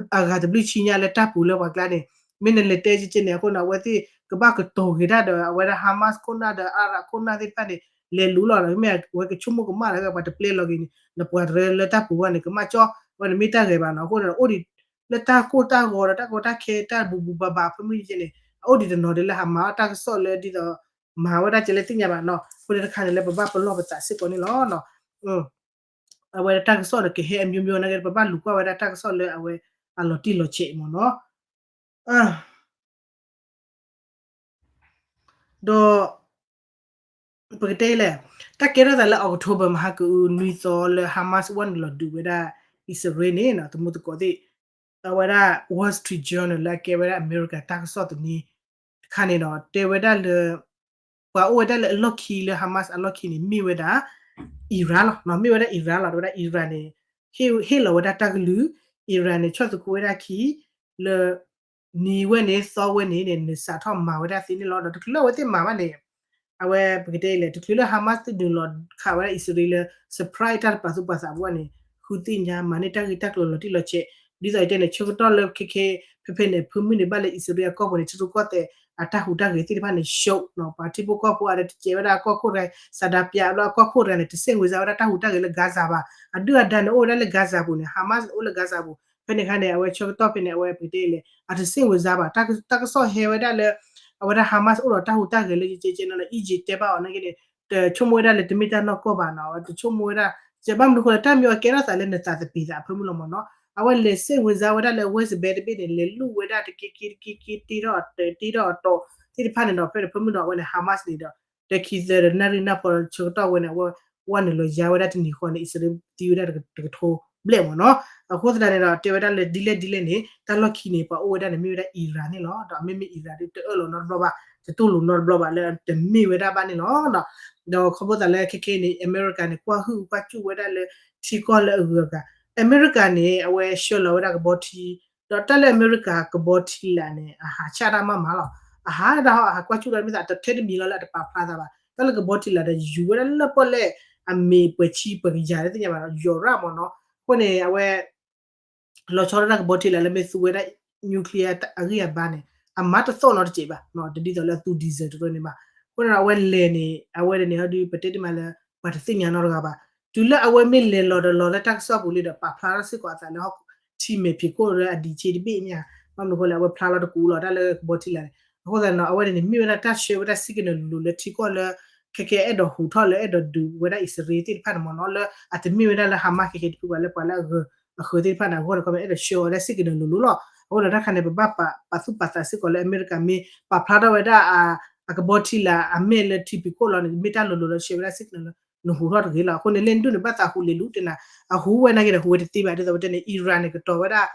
အဂၤတဘျုးဆံညါလၢတၢ်ပူၤလၢပှၤကျါန့ၣ် မ့ၢ်နလဲၤတဲကဲကဲန့ၣ်အဃိန့ၣ် အဝဲသ့ၣ်ကဘၣ်ကတီၤဂ့ၤတၢ်ဒီး အဝဲဒၣ် Hamas ခိၣ်နၢ်ဒီး Arab ခိၣ်နၢ်သ့ၣ်တဖၣ်န့ၣ် လဲၤလူၤလီၤဒီး မ့ၢ်အဝဲကဆိကမိၣ်ကမၣ်လၢပှၤတပျဲလီၤက့ၤန့ၣ် နပှၤတရၢလၢတၢ်ပူၤဘၣ်န့ၣ် ကမၣ်ကၠီ အဝဲန့ၣ်မ့ၢ်တၢ်ဂဲၤဘၣ်နီၤ. အဃိန့ၣ် အိၣ်ဒံးလၢတၢ်ကိၢ်တၢ်ဂီၤဒီး တၢ်ကီတၢ်ခဲ တၢ်ဘူးဘူးဘၣ်ဘၣ် ဖဲမုၢ်ယဲန့ၣ် အအိၣ်ဒံးတနီၤဒ်လၢ Hamas တၢ်ကစီၣ်လၢဒ်သိး မၤဝဲဒၣ်ကဲလၢသ့ၣ်ညါဘၣ်နီၤ. အဃိန့ၣ်တခါန့ၣ်လၢပဘၣ်ပလီၢ်ပသးစ့ၢ်ကီးန့ၣ်လီၤ. အဝဲတၢ်ကစီၣ်န့ၣ် ကဟဲအမျိုးမျိုးနာ်က့ ပဘၣ်လူၤကွၢ်ဝဲဒၣ်တၢ်ကစီၣ်လၢအဝဲအလီၤတံၢ်လီၤဆဲးမ့ၢ်နီၤ. ဒီး ပကတဲလဲၣ်, တၢ်ကဲထီၣ်သးလၢ October မဟါကအု နွံသီလၢ Hamas ဝဲနုာ်လီၤဒုးဝဲဒၣ် အံၣ်စရ့လးန့ၣ် သမူသကိးသ့ၣ် အဝဲဒၣ် Wall Street Journal လၢအကဲဝဲဒၣ်အမဲရကၤတၢ်ကစီၣ်သန့တခါန့ၣ်ဒီး တဲဝဲဒၣ်လၢ ပှၤအိၣ်ဝဲဒၣ်လၢအလီၢ်ခံလၢ Hamas အလီၢ်ခံန့ၣ် မ့ၢ်ဝဲဒၣ် Iran လီၤ. မ့ၢ်ဝဲဒၣ် Iran လီၤ. တဲဝဲဒၣ် Iran န့ၣ် ဟ့ၣ်လီၤဝဲဒၣ်တၢ်ကလုၢ်, Iran န့ၣ် ဆီၣ်သခူဝဲဒၣ်ခံ လၢ နံၤဝဲန့ၣ် သီဝဲန့ၣ်န့ၣ် နစးထီၣ်မၤဝဲဒၣ်သ့န့ၣ်လီၤ. ဒီးတချုးလၢအဝဲသ့ၣ်မၤဘၣ်န့ၣ် အဝဲပကတဲလဲၣ် တချုးလၢ Hamas သ့ၣ်နုာ်လီၤခးဝဲဒၣ်အံၣ်စရ့လးလၢ surprise တၢ်တပာ်သူၣ်ပာ်သးဘၣ်န့ၣ် ဃုသ့ၣ်ညါမၤန့ၢ်တၢ်ဂ့ၢ်တၢ်ကျိၤလီၤတံၢ်လီၤဆဲး ဒ်သိးယတဲန့ၣ် ဆၢကတီၢ်လၢခဲခဲ ဖဲဖဲန့ၣ် ဖၢမုၢ်န့ၣ်ဘၣ်လၢအံၣ်စရ့လးအကီၢ်ပူၤန့ၣ် ထံရူၢ်ကီၢ်သဲး အတၢ်ဟူးတၢ်ဂဲၤသ့ၣ်တဖၣ်န့ၣ် ရှုံးနီၤ ပှၤထံဖိကီၢ်ဖိအတကဲဝဲဒၣ်အကီၢ်ခိၣ်တဂၤ ဆန္ဒပြ လၢအကီၢ်ခိၣ်တဂၤန့ၣ် တစိတ်ဝင်စားဝဲဒၣ်တၢ်ဟူးတၢ်ဂဲၤလၢ Gaza ဘၣ်. အဒုၣ်အဒါန့ၣ်အိၣ်ဝဲဒၣ်လၢ Gaza ပူၤန့ၣ် Hamas န့ၣ်အိၣ်လၢ Gaza ပူၤ ဖဲန့ၣ်အခါန့ၣ် အဝဲဆၢကတီၢ်ဖဲန့ၣ် အဝဲပကတဲလဲၣ် အတစိတ်ဝင်စားဘၣ် တၢ်ကစီၣ်ဟဲဝဲဒၣ်လၢ အဝဲဒၣ် Hamas အိၣ်ဒီးတၢ်ဟူးတၢ်ဂဲၤလၢကဲကဲနီၤ Egypt တဲဘၣ်အီၤနာ်က့န့ၣ် တဆိကမိၣ်ဝဲဒၣ်လၢတမ့ၢ်တၢ်နီၢ်ကီၢ်ဘၣ်နီၤ အဝဲတဆိကမိၣ်ဝဲဒၣ် ဘၣ်မနုၤဃိလၢတၢ်မ့ၢ်အကဲထီၣ်သးလၢနသးသပ့ၤသးအဖၢမုၢ်လီၤမ့ၢ်နီၤ အဝဲလဲၤစိတ်ဝင်စားဝဲဒၣ်လၢ West Bank တဘ့ၣ်န့ၣ် လဲၤလူၤဝဲဒၣ်တက့က့တက့က့ တ့ထီၣ်အတၢ် တ့ထီၣ်အတီၤသ့ၣ်တဖၣ်န့ၣ်ဒီး ဖဲန့ၣ်ဖၢမုၢ်ဒီး အဝဲန့ၣ် Hamas န့ၣ်ဒီး တခံသၢဒီးနၣ်ရံၣ်နၢ်ဖီဆၢကတီၢ်ဝဲန့ၣ် အဝဲ ဝဲနုာ်လီၤယါဝဲဒၣ်တနံၤဃီန့ၣ် အံၣ်စရ့လးသံဝဲဒၣ်တကထိဘျဲၣ်မ့ၢ်နီၤ အဃိသတးန့ၣ်ဒီး တဲဝဲဒၣ်လၢဒ်လဲၣ်ဒ်လဲၣ်န့ၣ် တၢ်လီၢ်ခံန့ၣ် ပှၤအိၣ်ဝဲဒၣ်န့ၣ် မ့ၢ်ဝဲဒၣ် Iran န့ၣ်လီၤ. ဒီးမ့မ့ၢ် Iran ဒ်တအၢၣ်လီၤနီတဘျီဘၣ် တတူၢ်လိာ်နီတဘျီဘၣ်လၢတမ့ၢ်ဝဲဒၣ်ဘၣ်န့ၣ်လီၤ. ဒီးခီဖျိသးလၢခဲကနံၣ်အံၤန့ၣ် အမဲရကၤန့ၣ် ကွၢ်ဟုၣ်ကွၢ်စူၣ်ဝဲဒၣ်လၢထံကီၢ်လၢအဂုၤအဂၤ, အမဲရကၤန့ၣ် အဝဲဆှၢလီၤဝဲဒၣ်ကဘီထံ, ဒီးတၢ်လၢအမဲရကၤကဘီထံလာ်န့ၣ် အဟးဆၣ်တၢ်မးမးလီၤ. အဟးဒၣ်ဟီ အဟးကွၢ်စူၣ်ဒီးမ့ၢ်သး အတထဲတမံၤလီၤလၢအတပာ်ဖျါသးဘၣ်. တၢ်လၢကဘီထံလာ်ဒီးယူၤဝဲဒၣ်လၢပီၣ်လဲၣ်အမ့ၢ်ပှဲၤဆံပှဲၤကယၤလၢသ့ၣ်ညါဘၣ်ဒီး ယီၤရၣ်မ့ၢ်နီၤ. အဃိန့ၣ် အဝဲ လီၤဆီဒၣ်တၢ်ကဘီထံလာ်လၢမ့ၢ်သူဝဲဒၣ် nuclear အဂံၢ်အဘါန့ၣ် အမၤတသီၣ်နီတစဲးဘၣ်, တဒ်သိးလၢအသူ diesel တရၢန့ၣ်ဘၣ်. အဃိန့ၣ်ဒီးအဝဲလဲၤန့ၣ် အဝဲဒၣ်န့ၣ် ဟီဒုး ပတဲတ့ၢ်မးလၢ ပှၤတသ့ၣ်ညါနီတဂၤဘၣ်. တုၤလၢအဝဲမ့ၢ်လဲၤလီၤဒီးလီၤလၢတၢ်ကစီၣ်ပူၤလံဒီး ပာ်ဖျါထီၣ်စ့ၢ်ကီးအသးလၢဟီၣ်ခိၣ်ထံမဲာ်ဖံးခိၣ်လၢအဒံးဆ့တဘ့ၣ်မ့ၢ်ဧါ. ဘၣ်မနုၤအဃိလဲၣ် အဝဲဖျါလီၤတကူးလီၤတၢ်လၢကဘီထံလာ်န့ၣ်. အဃိသတးန့ၣ်ဒီး အဝဲဒၣ်န့ၣ် မ့ၢ်ဝဲဒၣ်တၢ်ဆှၢဝဲဒၣ် signal လိၤလိၤလၢထံကီၢ်လၢ ခဲကဲအဲၣ်ဒိးဟူးထီၣ်လၢအဲၣ်ဒိးဒုးဝဲဒၣ်အံၣ်စရ့လးသ့ၣ်တဖၣ်န့ၣ်မ့ၢ်နီၤ, လၢအတမ့ၢ်ဝဲဒၣ်လၢ Hamas ခဲကဲတဖုဘၣ်လၢပှၤလၢအဂၢၤအဃၢၤသ့ၣ်တဖၣ်န့ၣ် အဂီၢ်န့ၣ် ခီမ့ၢ်အဲၣ်ဒိးဆှၢအီၤလၢ signal လိၤလိၤလီၤ. အဃိဒီးတၢ်ခါန့ၣ် ပဘၣ်ပာ်သူၣ်ပာ်သးစ့ၢ်ကီးလၢအမဲရကၤမ့ၢ်ပာ်ဖျါထီၣ်ဝဲဒၣ် အကဘီထံလာ်အမဲာ်လၢထံဖံးခိၣ်လီၤန့ၣ် မ့ၢ်တၢ်လိၤလိၤလၢဆှၢဝဲဒၣ် signal လၢ နဟူးထီၣ်တဂ့ၤလီၤ. အဃိန့ၣ် လၢနဒိၣ်န့ၣ် ဘၣ်သးဟူးလဲၤလူၤတဲနၤ, အဟူးဝဲနာ်က့ဒီး ဟူးဝဲတသ့ဘၣ်. ဒ်သိးပတဲန့ၣ် Iran န့ၣ် ကတီၤဝဲဒၣ်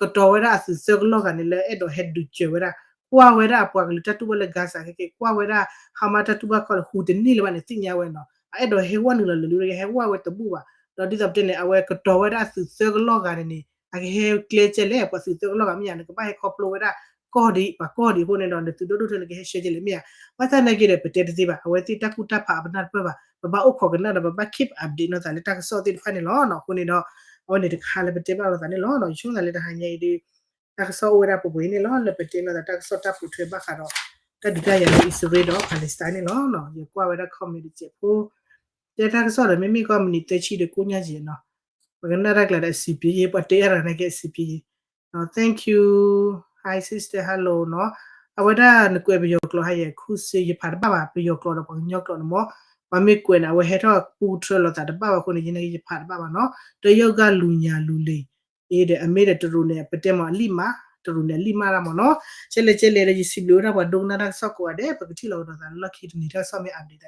ကတီၤဝဲဒၣ်အသုးသၢကလီၢ်ဂၤန့ၣ်လၢအဲၣ်ဒိးဟဲဒုးစၢၤဝဲဒၣ်, ကွၢ်ဝဲဒၣ်အပှၤကလုာ်တၢ်တူၢ်ဘၣ်လၢ Gaza ခဲကဲ ကွၢ်ဝဲဒၣ် Hamas တၢ်တူၢ်ဘၣ်ခီန့ၣ် ဟူးတန့ၢ်လၢၤဘၣ်န့ၣ် သ့ၣ်ညါဝဲနီၤ. အအဲၣ်ဒိးဟဲဝဲနုာ်လီၤလၢာ်လံ ဟဲဝဲဝဲတဘူၣ်ဘၣ်. ဒီးဒ်သိးပတဲန့ၣ် အဝဲကတီၤဝဲဒၣ်အသုးသၢကလီၢ်ဂၤန့ၣ်န့ၣ် အကဟဲကျဲကဲလဲၣ် ပှၤသုးသၢကလီၢ်ဂၤမ့ၢ်ဧါ, နကဘၣ်ဟဲခီဖျိဝဲဒၣ် ကီၢ်ဒ်ပှၤကီၢ်ဒ်အဃိန့ၣ်ဒီး နသုးဒိၣ်ဒိၣ်ထၢန့ၣ် ကဟဲဆှၢကဲလဲၣ်မ့ၢ်ဧါ. ဘၣ်ဆၣ်နာ်က့ဒီး ပတဲတသ့ဘၣ်. အဝဲသ့ၣ်တၢ်ကူၣ်တၢ်ဖးအပနၢ်တပၢၢ်ဘၣ်. ပဘၣ်အိၣ်ခိးကနၣ်ဒီး ပဘၣ် keep update နီၤသးလၢတၢ်ကစီၣ်သ့ၣ်တဖၣ်န့ၣ်လီၤ. အဃိန့ၣ်ဒီး အဝဲန့ၣ်တခါလၢပတဲဘၣ်လိာ်သးန့ၣ်လီၤ. ယဆိကမိၣ်သးလၢတဟါညါအံၤဒီး တၢ်ကစီၣ်အိၣ်ဝဲဒၣ်ပှဲၤပှဲၤအံၤန့ၣ်လီၤ လၢပတဲလိာ်သးတၢ်ကစီၣ်တၢ်ပိာ်ထွဲဘၣ်ဃးဒီး တၢ်ဒုးတၢ်ယၤလၢအံၣ်စရ့လးဒီး Palestine န့ၣ်လီၤ. ယကွၢ်ဝဲဒၣ် comment တစဲးဖိ တဲတၢ်ကစီၣ်ဒီး မ့မ့ၢ်ကီၢ်မံးနံးသၢဆံဒီးကိၣ်ညါက့ၤနီၤ, ပကနၣ်တၢ်ကျါဒီးအစံးပ့ၤ ပှၤတဲအါရၤနာ်က့အစံးပ့ၤ Thank you. Hi sister, hello နီၤ. အဝဲဒၣ်နကွဲးပယီၤကျိာ်ဟါယဲ ခူစ့ ယဖးတဘၣ်ဘၣ် ပယီၤကျိာ်ဒီးပှၤကညီကျိာ်န့ၣ်မ့ၢ် ပှၤမ့ၢ်ကွဲးန့ၣ် အဝဲဟဲထီၣ်ပူထြၢလိာ်သးတဘၣ်ဘၣ်အဃိန့ၣ် ယနာ်က့ယဖးတဘၣ်ဘၣ်နီၤ. တယီၢ်ဂၢ်လူၤညါလူၤလံၤ အံၤဒီးအမ့ၢ်ဒီးတရူးန့ၣ် ပတဲမ့ၢ်အလံၣ်မး, တရူးန့ၣ်အလံၣ်မးဒၣ်မ့ၢ်နီၤ. ကဲလဲၣ်ကဲလဲၣ်ဒီး ယစံးဘျုးဝဲဒၣ်ပှၤဒိကနၣ်တၢ်ကစီၣ်ကိးဂၤဒဲး ပကထံၣ်လိာ်ကဒီးသးလၢလီၢ်ခံတနံၤ တၢ်ကစီၣ်မ့ၢ် update သး